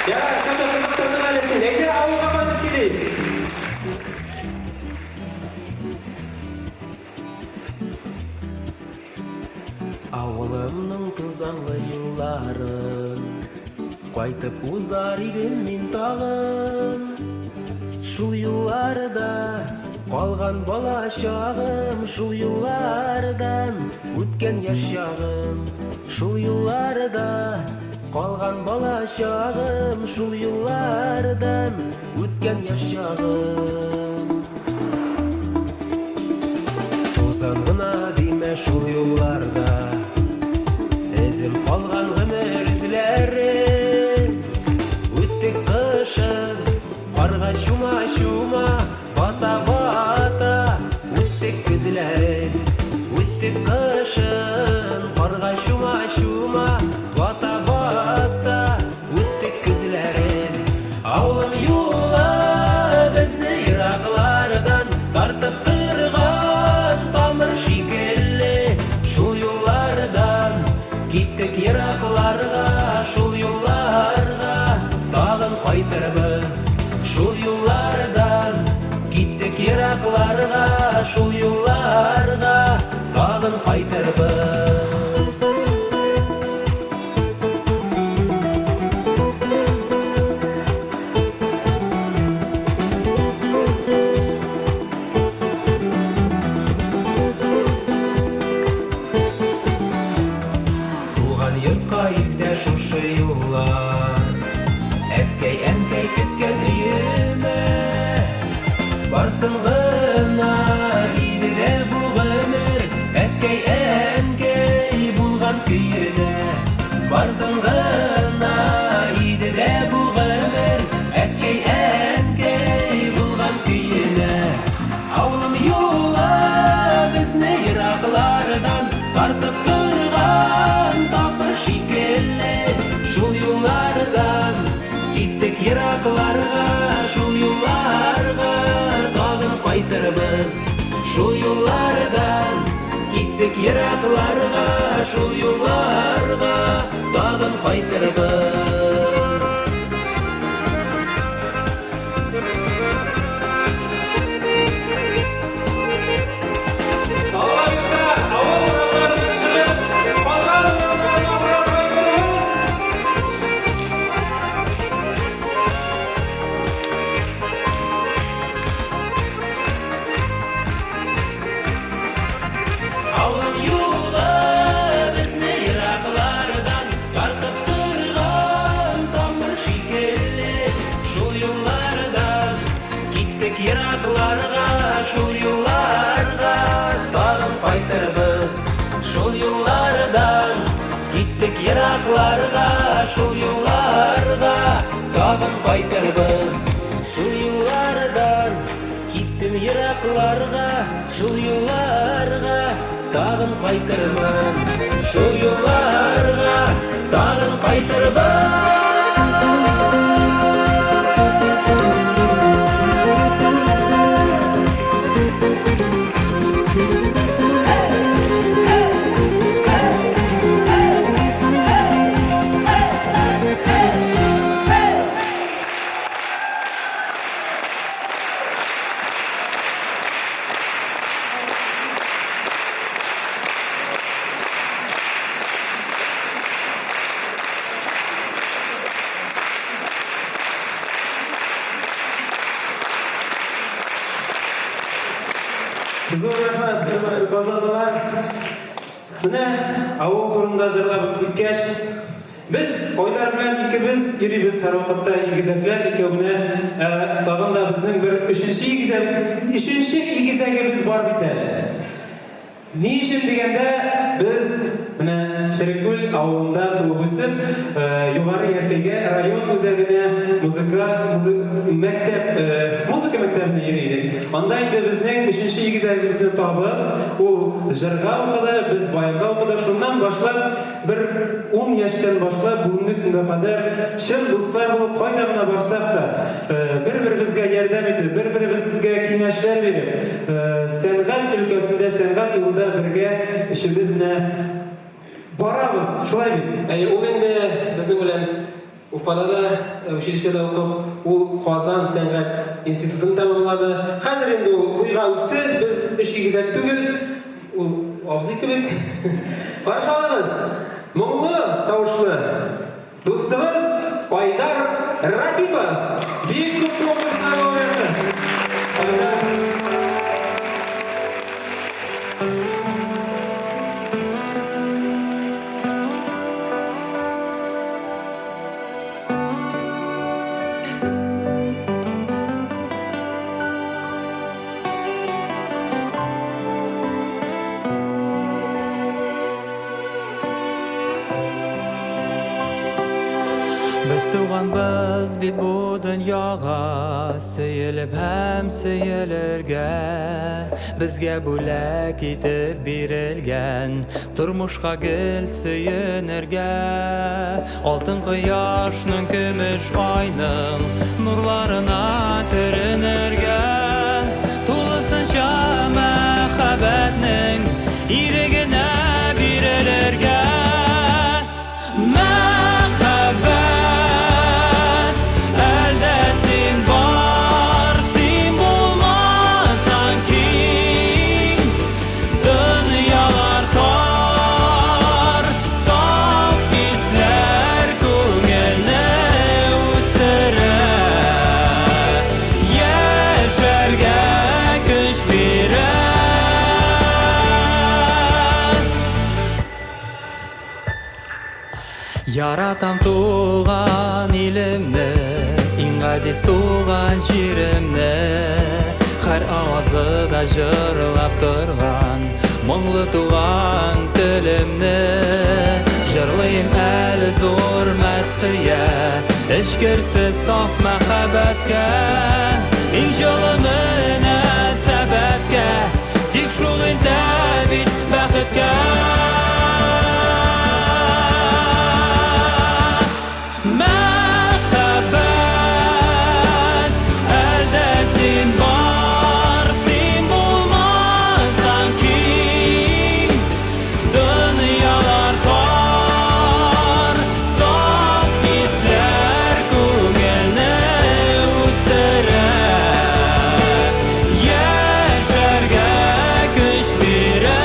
Ярар, что-то кызыктырдың әле син. Әйдә, авылга кайтып килик. Авылымның тузанлы юлларын Кайтып узар идем мин тагын. Шул юлларда калган бала чагым, Шул юллардан үткән яшь чагым. Шул юлларда калган бала чагым, Шул юллардан үткән яшь чагым. Тузан гына димә шул юлларда, Эзем калган гомер эзләре. Үттек кышын, карга чума-чума, Бата-бата, үттек көзләрен. Үттек кышын, карга чума-чума, Бата-бата, үттек көзләрен. Авылым юлы безне ераклардан Тартып торган тамыр шикелле. Шул юллардан киттек еракларга, Шул юлларга тагын кайтырбыз. Шул юллардан киттек еракларга, Шул юлларга тагын кайтырбыз. Туган йортка илтә шушы юллар, Әткәй, әнкәй көткән өемә. Барсын гына иде дә бу гомер, Әткәй, әнкәй булган көенә. Барсын гына иде дә бу гомер, Әткәй, әнкәй булган көенә. Авылым юлы безне ераклардан Тартып торган тамыр шикелле. Шул юллардан киттек еракларга, Шул юлларга тагын кайтырбыз. Шул юллардан киттек еракларга, Шул юлларга тагын кайтырбыз. Алла бирсә, авыл урамнарыннан чыгып, Казан урамнарына урап кайтырбыз. Авылым юлы безне ераклардан Тартып торган тамыр шикелле. Шул юллардан киттек еракларга, Шул юлларга тагын кайтырбыз. Еракларга, шул юлларга тагын кайтырбыз. Шул юллардан киттем еракларга, шул юлларга тагын кайтырмын. Шул юлларга тагын кайтырбыз. Зур рәхмәт, хөрмәтле казанлылар. Менә авыл турында җырлап үткәч, без Айдар белән икебез йөрибез һәрвакытта игезәкләр икәү генә. Ә, тагын да безнең бер өченче игезәк, өченче игезәгебез бар бит әле. Ни өчен дигәндә, без менә Череккүл авылында туып үсеп, Югары Яркәйгә район үзәгенә музыка, музы, мәктәп, музыка мәктәбенә йөри идек. Анда инде безнең өченче игезәгебезне табып, ул җырга укыды, без баянга укыдык. Шуннан башлап, бер ун яшьтән башлап, бүгенге көнгә кадәр чын дуслар булып, кайда гына барсак та, бер-беребезгә ярдәм итеп, бер-беребезгә киңәшләр биреп, сәнгать өлкәсендә, сәнгать юлында бергә өчебез менә барабыз, шулай бит? Әйе, ул инде безнең белән Уфада да училищеда укып, ул Казан сәнгать институтын тәмамлады. Хәзер инде ул буйга үсте, без өч игезәк түгел, ул абзый кебек. Каршы алыгыз, моңлы тавышлы дустыбыз Айдар Ракипов! Бик күп конкурслар лауреаты. Айдар. Без туганбыз бит бу дөньяга Сөелеп һәм сөелергә Безгә бүләк итеп бирелгән Тормышка гел сөенергә. Алтын кояшның, көмеш айның Нурларына төренергә. Тулысынча мәхәббәтнең Ирегенә бирелергә. Мәхәббәт, әлдә син бар, син булмасаң киң, дөньялар тар, саф хисләр күңелне үстерә, яшәргә көч бирә. Яратам туган илемне, иң газиз туган җиремне. Һәр авазы да җырлап торган моңлы туган телемне. Җырлыйм әле зур мәдхия, эчкерсез саф мәхәббәткә, иң җылы мөнәсәбәткә, тик шул илтә бит бәхеткә. Мәхәббәт, әлдә син бар, син булмасаң киң, дөньялар тар, саф хисләр күңелне үстерә, яшәргә көч бирә.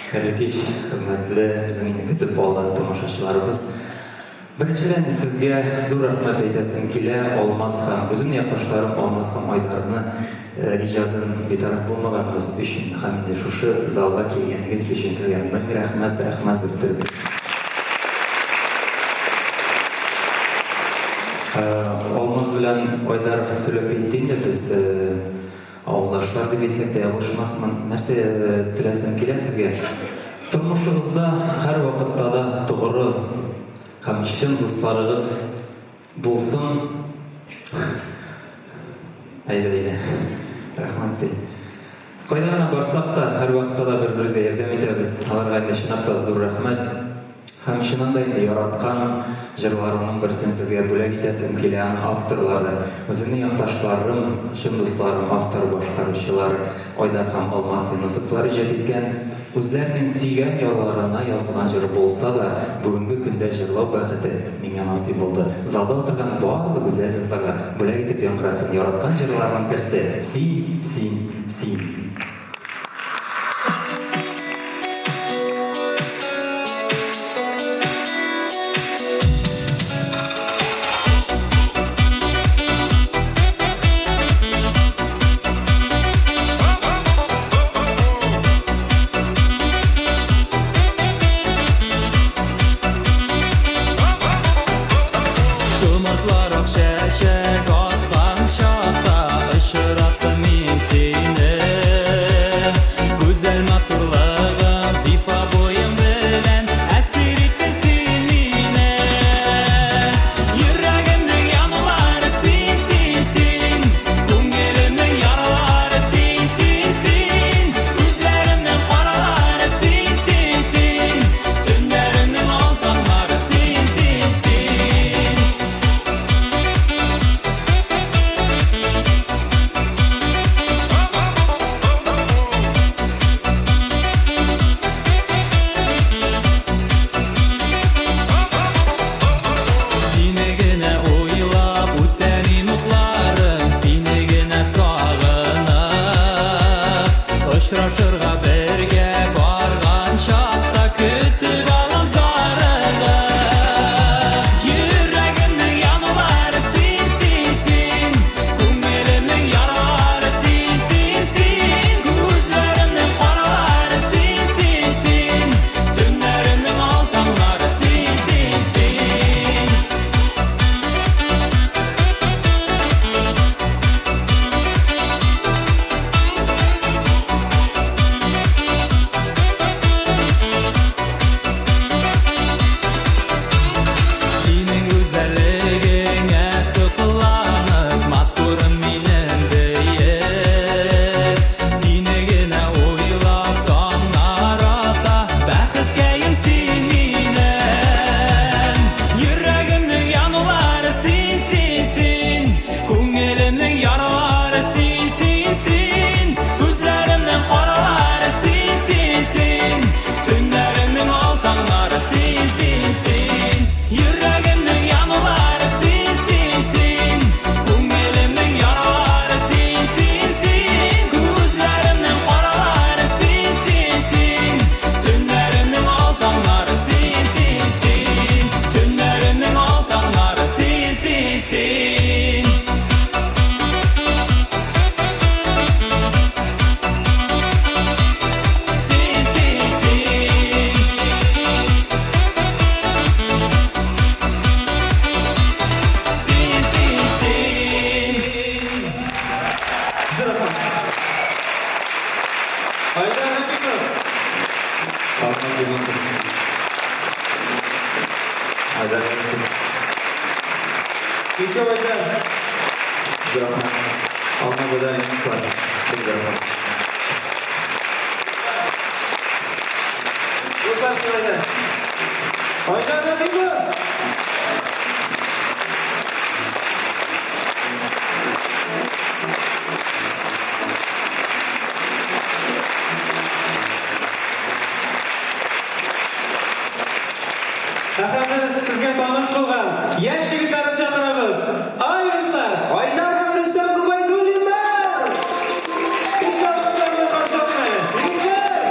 Хәерле кич, хөрмәтле безнең инде көтеп алган тамашачыларыбыз. Беренчедән, сезгә зур рәхмәт әйтәсем килә, Алмаз һәм үземнең якташларым Алмаз һәм Айдарны иҗатын битараф булмаганыгыз өчен һәм инде шушы залга килгәнегез өчен сезгә мең рәхмәт, рәхмәт зур иттереп. Алмаз белән Айдар сөйләп китте инде, без Авылдашлар дип әйтсәк тә ялгышмасмын. Нәрсә теләсем килә сезгә? Тормышыгызда һәрвакытта да тугры һәм чын дусларыгыз булсын. Әйдә, әйдә. Рәхмәт ди. Кайда гына барсак та, һәрвакытта да бер-беребезгә ярдәм итәбез. Аларга инде чынлап та зур рәхмәт. Һәм чыннан да инде яраткан җырларымның берсен сезгә бүләк итәсем килә, аның авторлары, үземнең якташларым, чын дусларым, автор-башкаручылар Айдар һәм Алмаз Юнысовлар иҗат иткән, үзләренең сөйгән ярларына язылган җыр булса да, бүгенге көндә җырлау бәхете миңа насыйп булды. Залда утырган барлык гүзәл затларга бүләк итеп яңгырасын яраткан җырларымның берсе, Син, син, син. Шомыртларак чәчәк аткан чакта Очраттым мин сине. Гүзәл матурлыгың, зифа буең белән Әсир иттең син мине. Йөрәгемнең янулары син, син, син. Күңелемнең яралары син, син, син. Күзләремнең каралары син, син, син. Төннәремнең ал таңнары син, син, син. Сине генә уйлап үтә минутларым, Сине генә сагынып. Очрашырга бергә барган чакта Көтеп алам зарыгып. Йөрәгемнең янулары син, син, син. Күңелемнең яралары син, син, син. Күзләремнең каралары син, син, син. Төннәремнең ал таңнары син, син, син. Синең гүзәллегеңә сокланып, матурым минем диеп, сине генә уйлап таңнар ата, бәхеткәем син минем. Йөрәгемнең янулары син, син, син. Күңелемнең яралары син, син, син. Күзләремнең каралары син, син, син. Төннәремнең ал таңнары син, син, син. Йөрәгемнең янулары син, син, син. Күңелемнең яралары син, син, син. Күзләремнең каралары син, син, син. Төннәремнең ал таңнары син, син, син. Төннәремнең ал таңнары син, син, син. Син, син, син. Син, син, син. Айдар Рәфиков. Алмаз Юнысов. Айдар Юнысов. Ике Айдар. Зур рәхмәт. Алмаз Айдар Юнысовлар. Бик зур рәхмәт. Дуслар, син Айдар. Айдар Рәфиков. Ә хәзер сезгә таныш булган яшь егетләрне чакырабыз. Айруслар, Айдар һәм Рөстәм Гобәйдуллиннар! Көчле алкышлар белән каршы алың әле. Егетләр!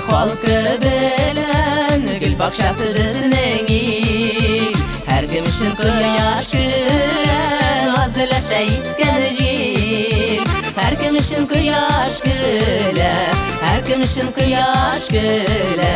Халкы белән гөл бакчасы безнең ил. Һәркем өчен кояш көлә, наз өләшә искән җил. Һәркем өчен кояш көлә, һәркем өчен кояш көлә.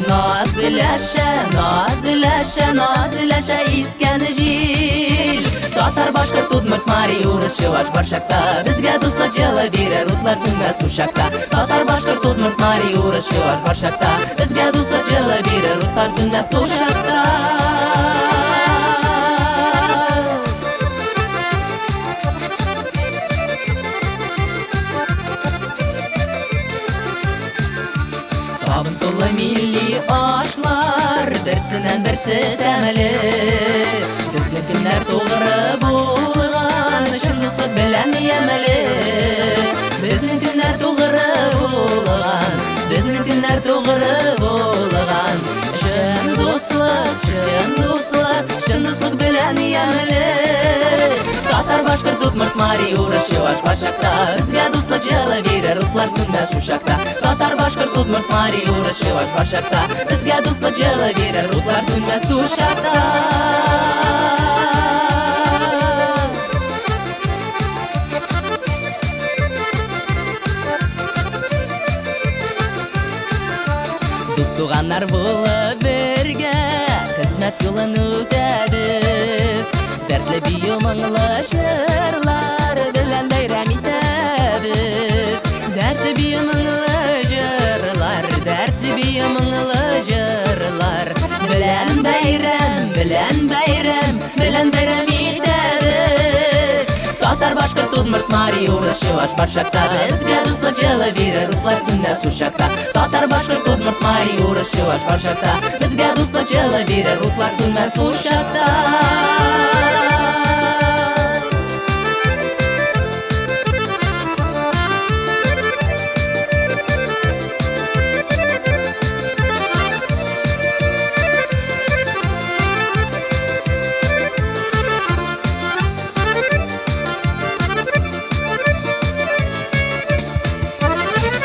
Наз өләшә, наз өләшә, наз өләшә искән җил. Татар, башкорт, удмурт, мари, урыс, чуваш бар чакта. Безгә дуслык җылы бирер утлар сүнмәс учакта. Татар, башкорт, удмурт, мари, урыс, чуваш бар чакта. Безгә дуслык җылы бирер утлар сүнмәс учакта. Табын тулы милли ашлар, берсеннән берсе тәмле. Безнең көннәр тугры булган, чын дуслык белән ямьле. Безнең көннәр тугры булган, безнең көннәр тугры булган. Чын дуслык, чын дуслык, чын дуслык белән ямьле. Татар, башкорт, удмурт, мари, урыс, чуваш бар чакта. Безгә дуслык җылы бирер утлар сүнмәс учакта. Татар, башкорт, удмурт, мари, урыс, чуваш бар чакта. Безгә дуслык җылы бирер утлар сүнмәс учакта. Дус туганнар булып бергә хезмәт юлын үтәбез. Дәртле бию, моңлы җырлар белән бәйрәм итәбез. Дәртле бию, моңлы җырлар, дәртле бию, моңлы җырлар белән бәйрәм, белән бәйрәм, белән бәйрәм итәбез. Татар, башкорт, удмурт, мари, урыс, чуваш бар чакта. Безгә дуслык җылы бирер утлар сүнмәс учакта. Татар, башкорт, удмурт, мари, урыс, чуваш бар чакта. Безгә дуслык җылы бирер утлар сүнмәс учакта.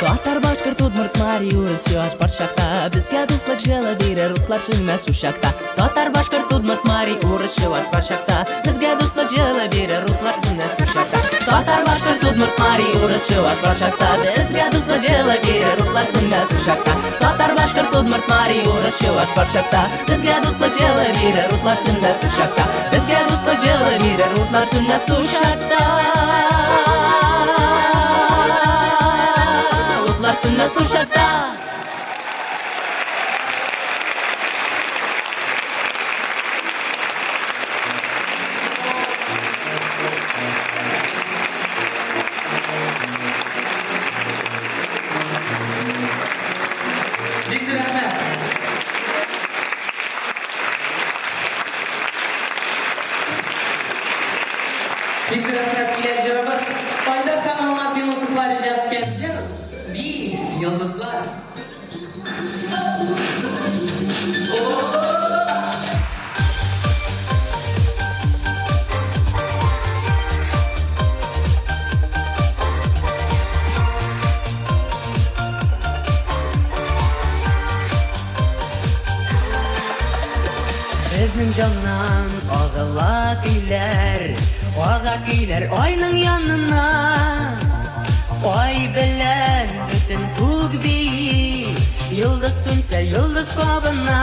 Татар, башкорт, удмурт, мари, урыс, чуваш бар чакта. Безгә дуслык җылы бирер утлар сүнмәс учакта. Татар, башкорт, удмурт, мари, урыс, чуваш бар чакта. Безгә дуслык җылы бирер утлар сүнмәс учакта. Татар, башкорт, удмурт, мари, урыс, чуваш бар чакта. Безгә дуслык җылы бирер утлар сүнмәс учакта. Татар, башкорт, удмурт, мари, урыс, чуваш бар чакта. Безгә дуслык җылы бирер утлар сүнмәс учакта. Безгә дуслык җылы бирер утлар сүнмәс учакта. Утлар сүнмәс учакта. Бик зур рәхмәт. Бик зур рәхмәт. Килә җырыбыз Айдар һәм Алмаз Юнусовлар иҗат иткән җыр Би йолдызлар. Безнең җаннан агыла көйләр, ага көйләр айның янына. Ай белән бөтен күк бии, йолдыз сүнсә йолдыз кабына.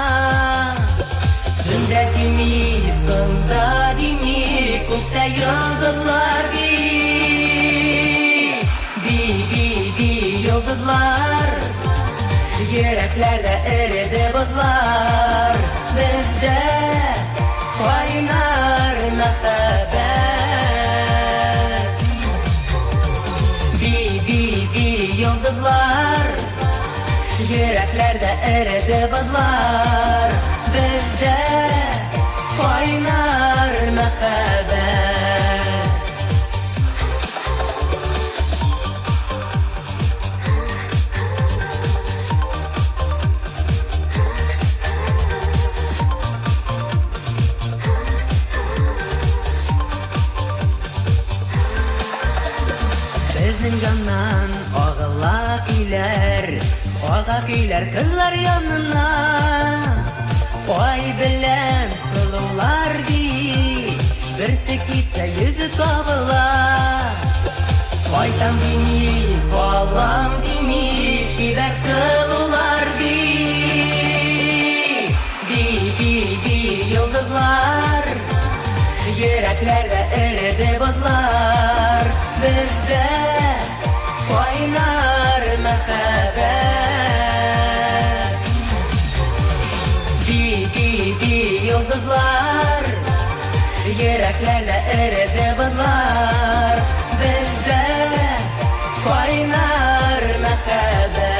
Төндә дими, сонда дими, күктә йолдызлар бии. Би, би, би, йолдызлар. Йөрәкләрдә эреде бозлар. Бездә кайнар мәхәббәт. Би, би, би, йолдызлар. Йөрәкләрдә эреде бозлар. Бездә кайнар мәхәббәт. Безнең җаннан агыла көйләр, ага Ага көйләр кызлар янына. Ай белән сылулар бии, Берсе китсә, йөзе табыла. Кайтам дими, калам дими, Чибәр сылулар бии. Би, би, би, йолдызлар, Йөрәкләрдә эреде бозлар. Бездә кайнар мәхәббәт. Би, би, би, йолдызлар, Йөрәкләрдә эреде бозлар. Бездә кайнар мәхәббәт.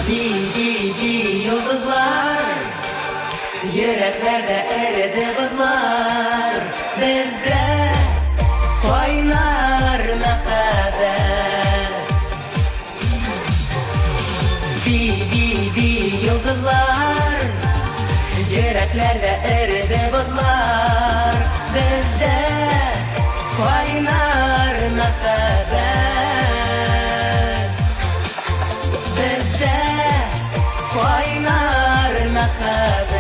Би, би, би, йолдызлар, Йөрәкләрдә эреде бозлар. Бездә кайнар мәхәббәт. Би, би, би, йолдызлар, Йөрәкләрдә эреде бозлар. Бездә кайнар мәхәббәт. Бездә кайнар мәхәббәт.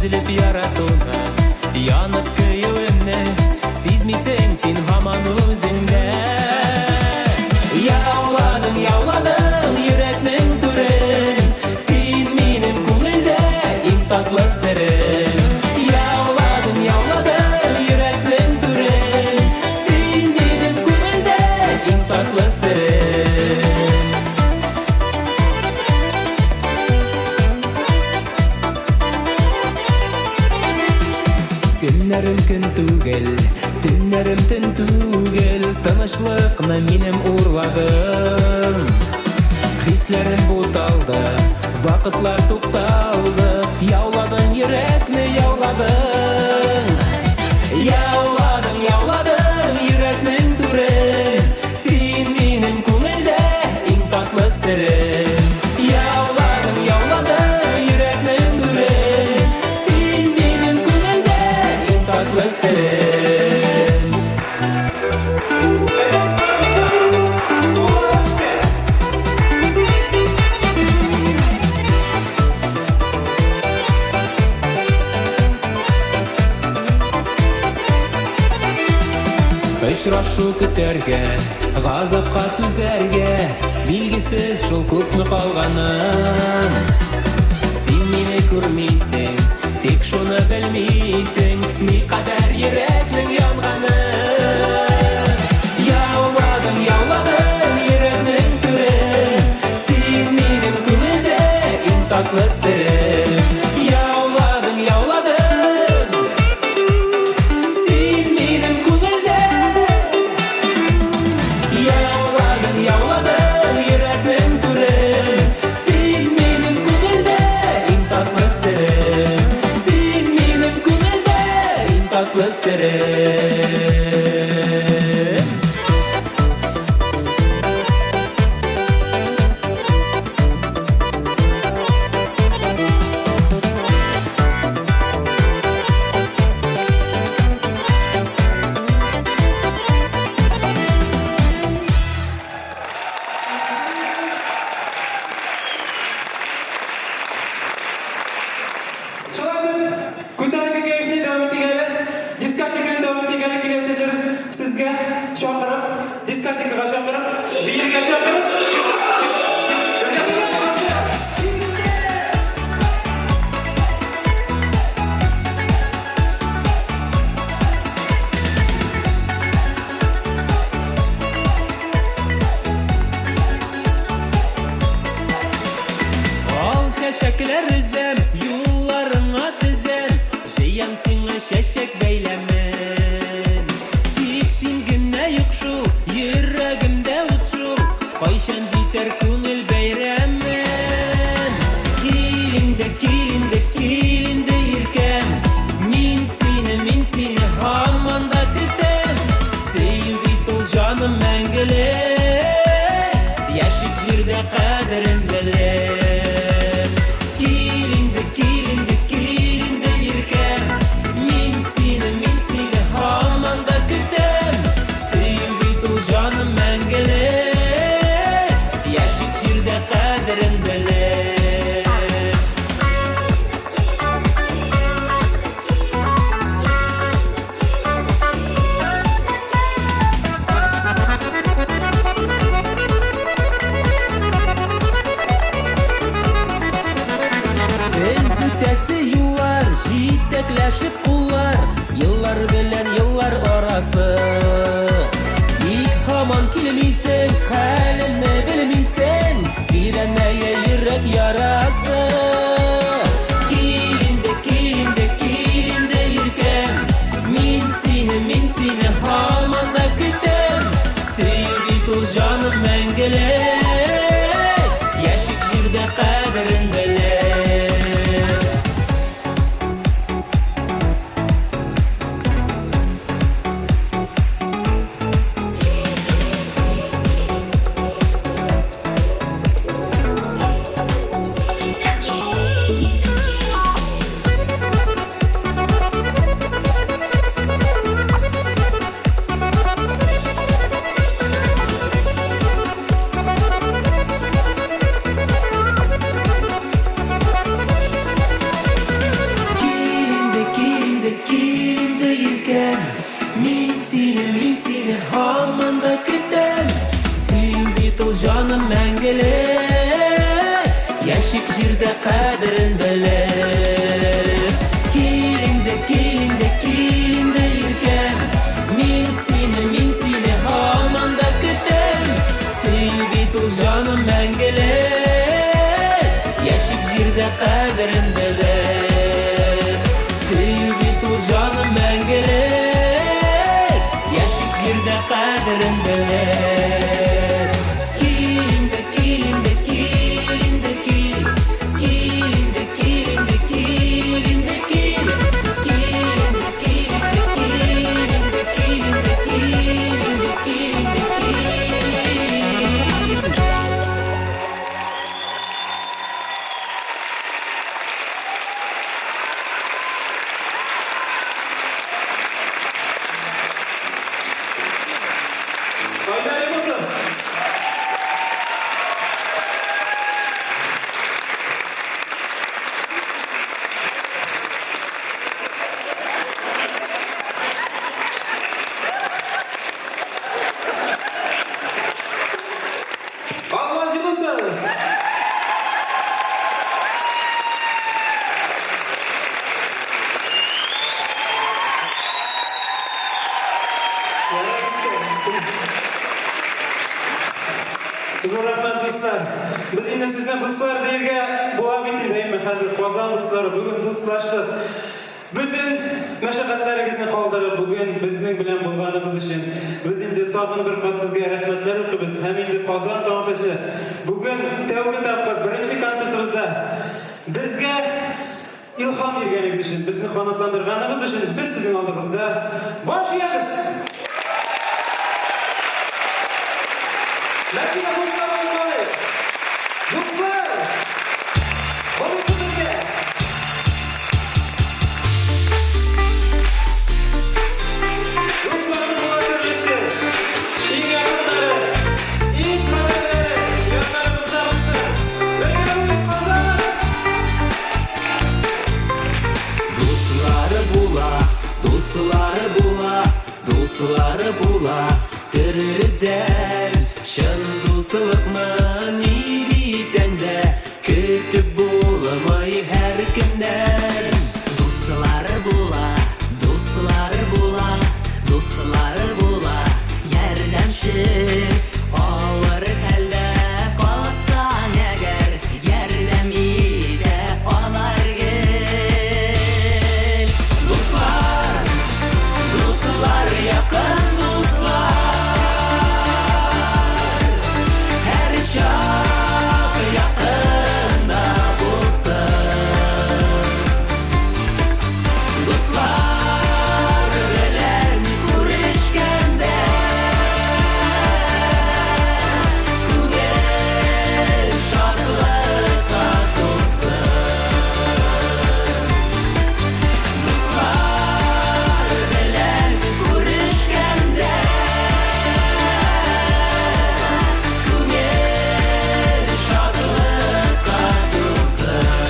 Өзелеп яратуны, янып көюемне сизмисең син һаман үзеңдә. Яуладың, яуладың йөрәкнең түрен, син минем күңелдә иң татлы серем. Яуладың, яуладың йөрәкнең түрен, син минем күңелдә иң татлы серем. Көннәрем көн түгел, төннәрем төн түгел, тынычлыкны минем урладың. Хисләрем буталды, вакытлар тукталды, яуладың йөрәкне, яуладың. Яуладың, яуладың йөрәкнең түрен, син минем күңелдә иң татлы серем. Яуладың, яуладың йөрәкнең түрен, син минем күңелдә иң татлы серем. Очрашу көтәргә, газапка түзәргә, билгесез шул күпме калганын. Син мине күрмисең, тик шуны белмисең, никадәр йөрәкнең янганын. Яуладың, яуладың йөрәкнең түрен, син минем күңелдә иң татлы серем. Яуладың, яуладың, син минем күңелдә. Яуладың, яуладың йөрәкнең түрен, син минем күңелдә иң татлы серем. Син минем күңелдә иң татлы серем. Шулай итеп, күтәренке кәефне дәвам итик әле. Дискотеканы дәвам итик әле. Киләсе җыр сезгә чакырып, дискотекага чакырып, биергә чакырып. Сезгә Ал чәчәкләр өзәм, юлларыңа тезәм, җыям җирдә кадерен белеп. Кил инде, кил инде, кил инде, иркәм. Мин сине, мин сине һаман да көтәм. Сөю бит ул җаным мәңгелек. Яшик җирдә кадерен белеп. Сөю бит ул җаным мәңгелек. Яшик җирдә кадерен белеп. Кил инде, кил инде, кил инде, кил. Кил инде, кил инде, кил инде, кил. Кил инде, кил инде, кил инде, кил инде, кил инде, кил инде, кил. Айдар Юнусов. Алмаз Юнусов. Зур рәхмәт, дуслар. Без инде сезне дуслар дияргә була бит инде, әйме, хәзер Казан дуслары бүген дуслаштык. Бөтен мәшәкатьләрегезне калдырып, бүген безнең белән булганыгыз өчен без инде тагын бер кат сезгә рәхмәтләр укыйбыз. Һәм инде Казан тамашачы бүген тәүге тапкыр беренче концертыбызда безгә илһам биргәнегез өчен, безне канатландырганыгыз өчен без сезнең алдыгызда баш иябез. Мәңгегә дуслар булып калыйк. Дуслар! Булыйк бергә! Дусларның була төрлесе. Иң якыннары, иң кадерләре яннарыбызда булсын. Бергә булыйк, Казан! Дуслары була, дуслары була, дуслары була төрледән. Чын дуслыкны ни дисәң дә, көтеп булмый һәркемнән. Дуслары була, дуслары була, дуслары була, ярдәмче. Авыр хәлдә калсаң әгәр, ярдәм итә алар гел. Дуслар, дуслар, якын дуслар, һәр чак якында булсын. Дуслар белән күрешкәндә күңел шатлыкка тулсын. Дуслар белән күрешкәндә күңел шатлыкка тулсын.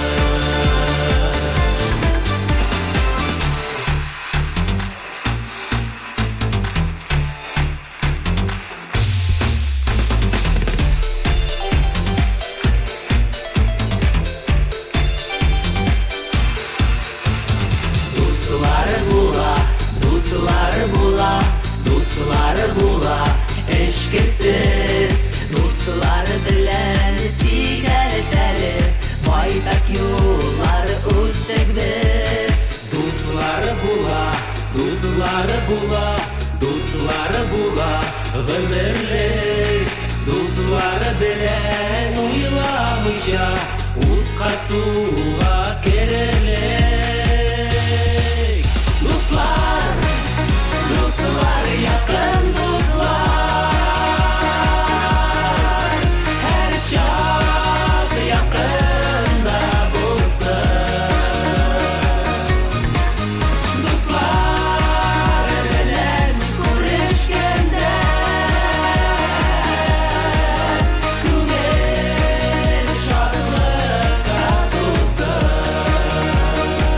Дуслары була, дуслары була, дуслары була, эчкерсез. Дуслары белән сикәлтәле, байтак юллар үттек без. Дуслары була, дуслары була, дуслары була, гомерлек. Дуслары белән уйламыйча, утка суга керерлек. Дуслар, дуслар, якын дуслар, һәр чак якында булсын. Дуслар белән күрешкәндә күңел шатлыкка тулсын.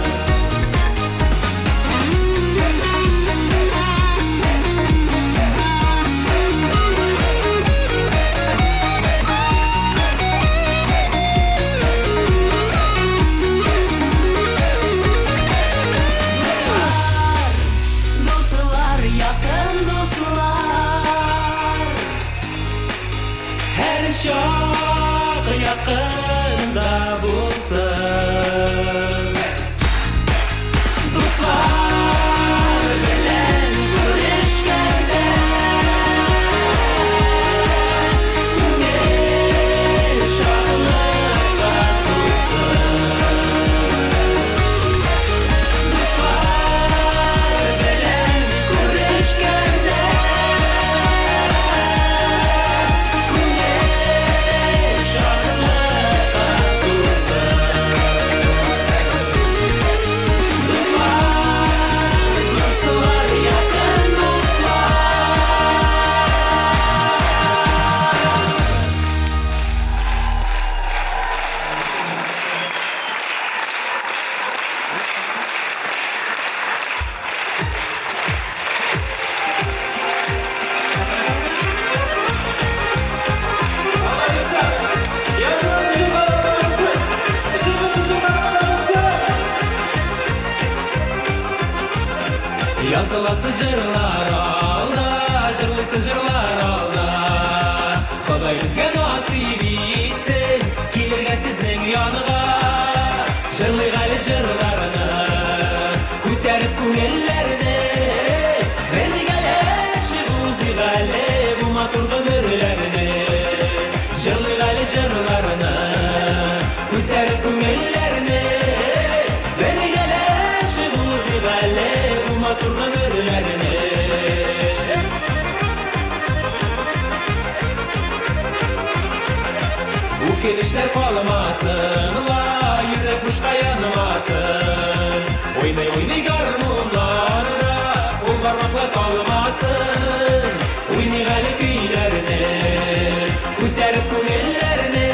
Языласы җырлар алда, җырлыйсы җырлар алда. Ходай безгә насыйп итсен, килергә сезнең янга. Җырлыйк әле җырларны, күтәреп күңелләрне. Бергәләшеп узыйк әле бу матур гомерләрне. Җырлыйк әле җырларны, күтәреп күңелләрне. Бергәләшеп узыйк әле бу матур гомерләрне. Үкенечләр калмасын, ла, йөрәк бушка янмасын. Уйный-уйный гармуннарда, кул бармаклар талмасын. Уйныйк әле көйләрне, күтәреп күңелләрне.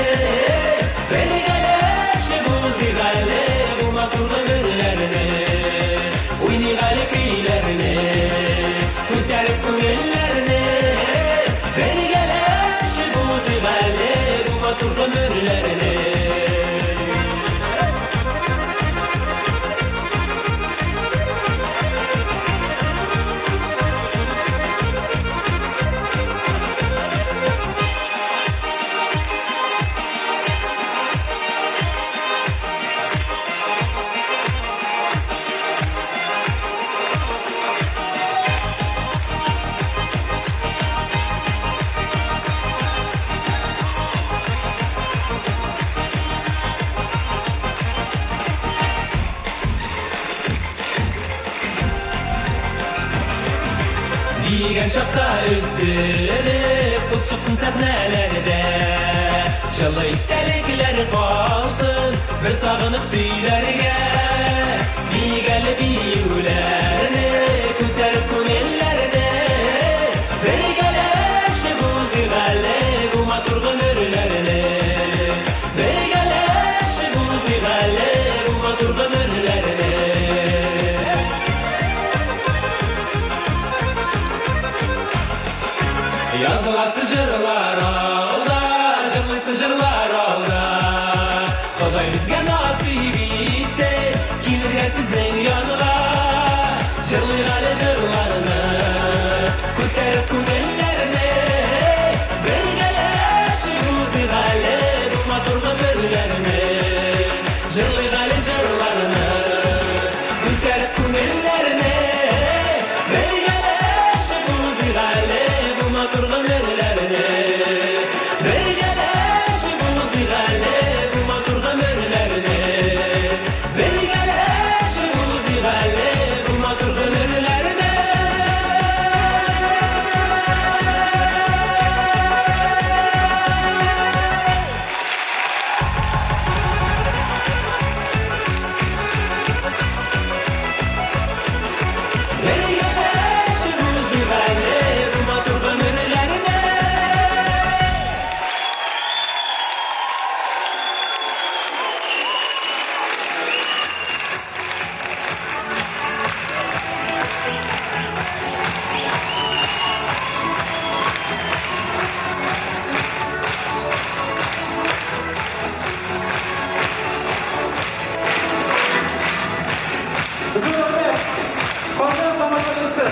Бергәләшеп узыйк әле бу матур гомерләрне. Уйныйк әле көйләрне, күтәреп күңелләрне. Бергәләшеп узыйк әле бу матур гомерләрне. Биегән чакта өздереп, ут чыксын сәхнәләрдә. Җылы истәлекләр калсын, бер сагынып сөйләргә. Биик әле биюләрне, күтәреп күңелләрне. Бергәләшеп узыйк әле бу матур гомерләрне. Бергәләшеп узыйк әле бу матур гомерләрне. Языласы җырлар алда, җырлыйсы җырлар алда. Ходай безгә насыйп итсен, килергә сезнең янга. Җырлыйк әле җырларны, күтәреп күңелләрне. Бергәләшеп узыйк әле бу матур гомерләрне. Җырлыйк әле җырларны, күтәреп күңелләрне. Бергәләшеп узыйк әле бу матур гомерләрне. Бергәләшеп узыйк әле бу матур гомерләрне. Бергәләшеп узыйк әле бу матур гомерләрне. Бергәләшеп узыйк әле бу матур гомерләрне. Зур рәхмәт! Казан тамашачысы!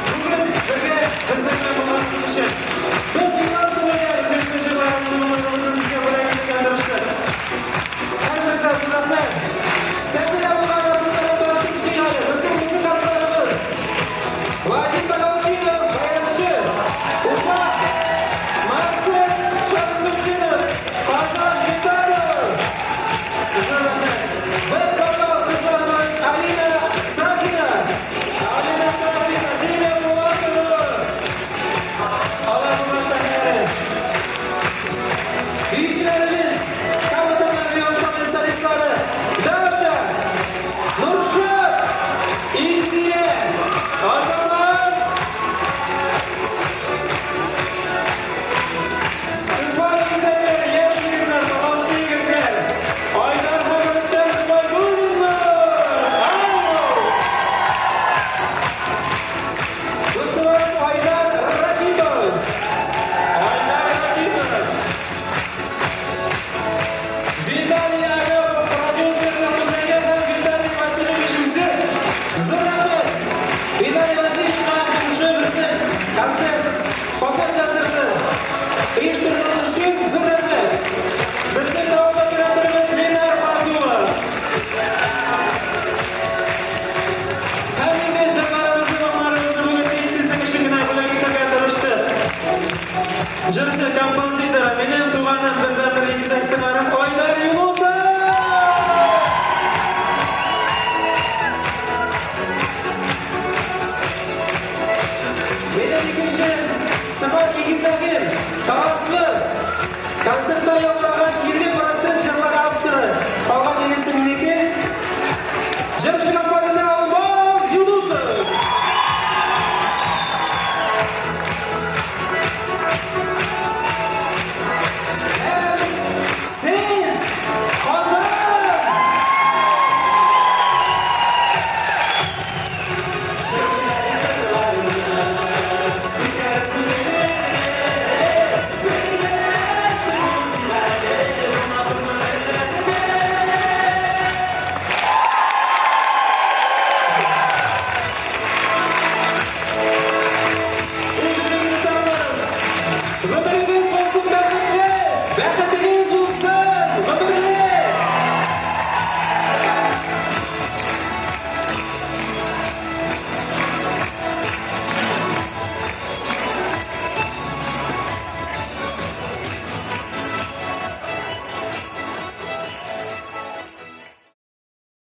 Бүген бергә безнең белән булганыгыз өчен. Без ихлас күңелдән үзебезнең җырларыбызны, моңнарыбызны сезгә бүләк итәргә тырыштык. Һәрберегезгә зур рәхмәт! Сәхнәдә булган артистларны таныштырып үтик әле. Безнең музыкантларыбыз. Вадим Багаутдинов, баянчы. Уфа. Марсель Шамсутдинов, Казан гитара. Зур рәхмәт. Бэк вокал кызларыбыз Алина Сафина. Алина Сафина, Диля Булатова. игезәгем, талантлы, концертта яңгыраган 50 процент җырлар авторы, калган 50-се минеке, җырчы композитор Алмаз Юнусов! Һәм сез, Казан! Гомерегез булсын бәхетле! Бәхетле!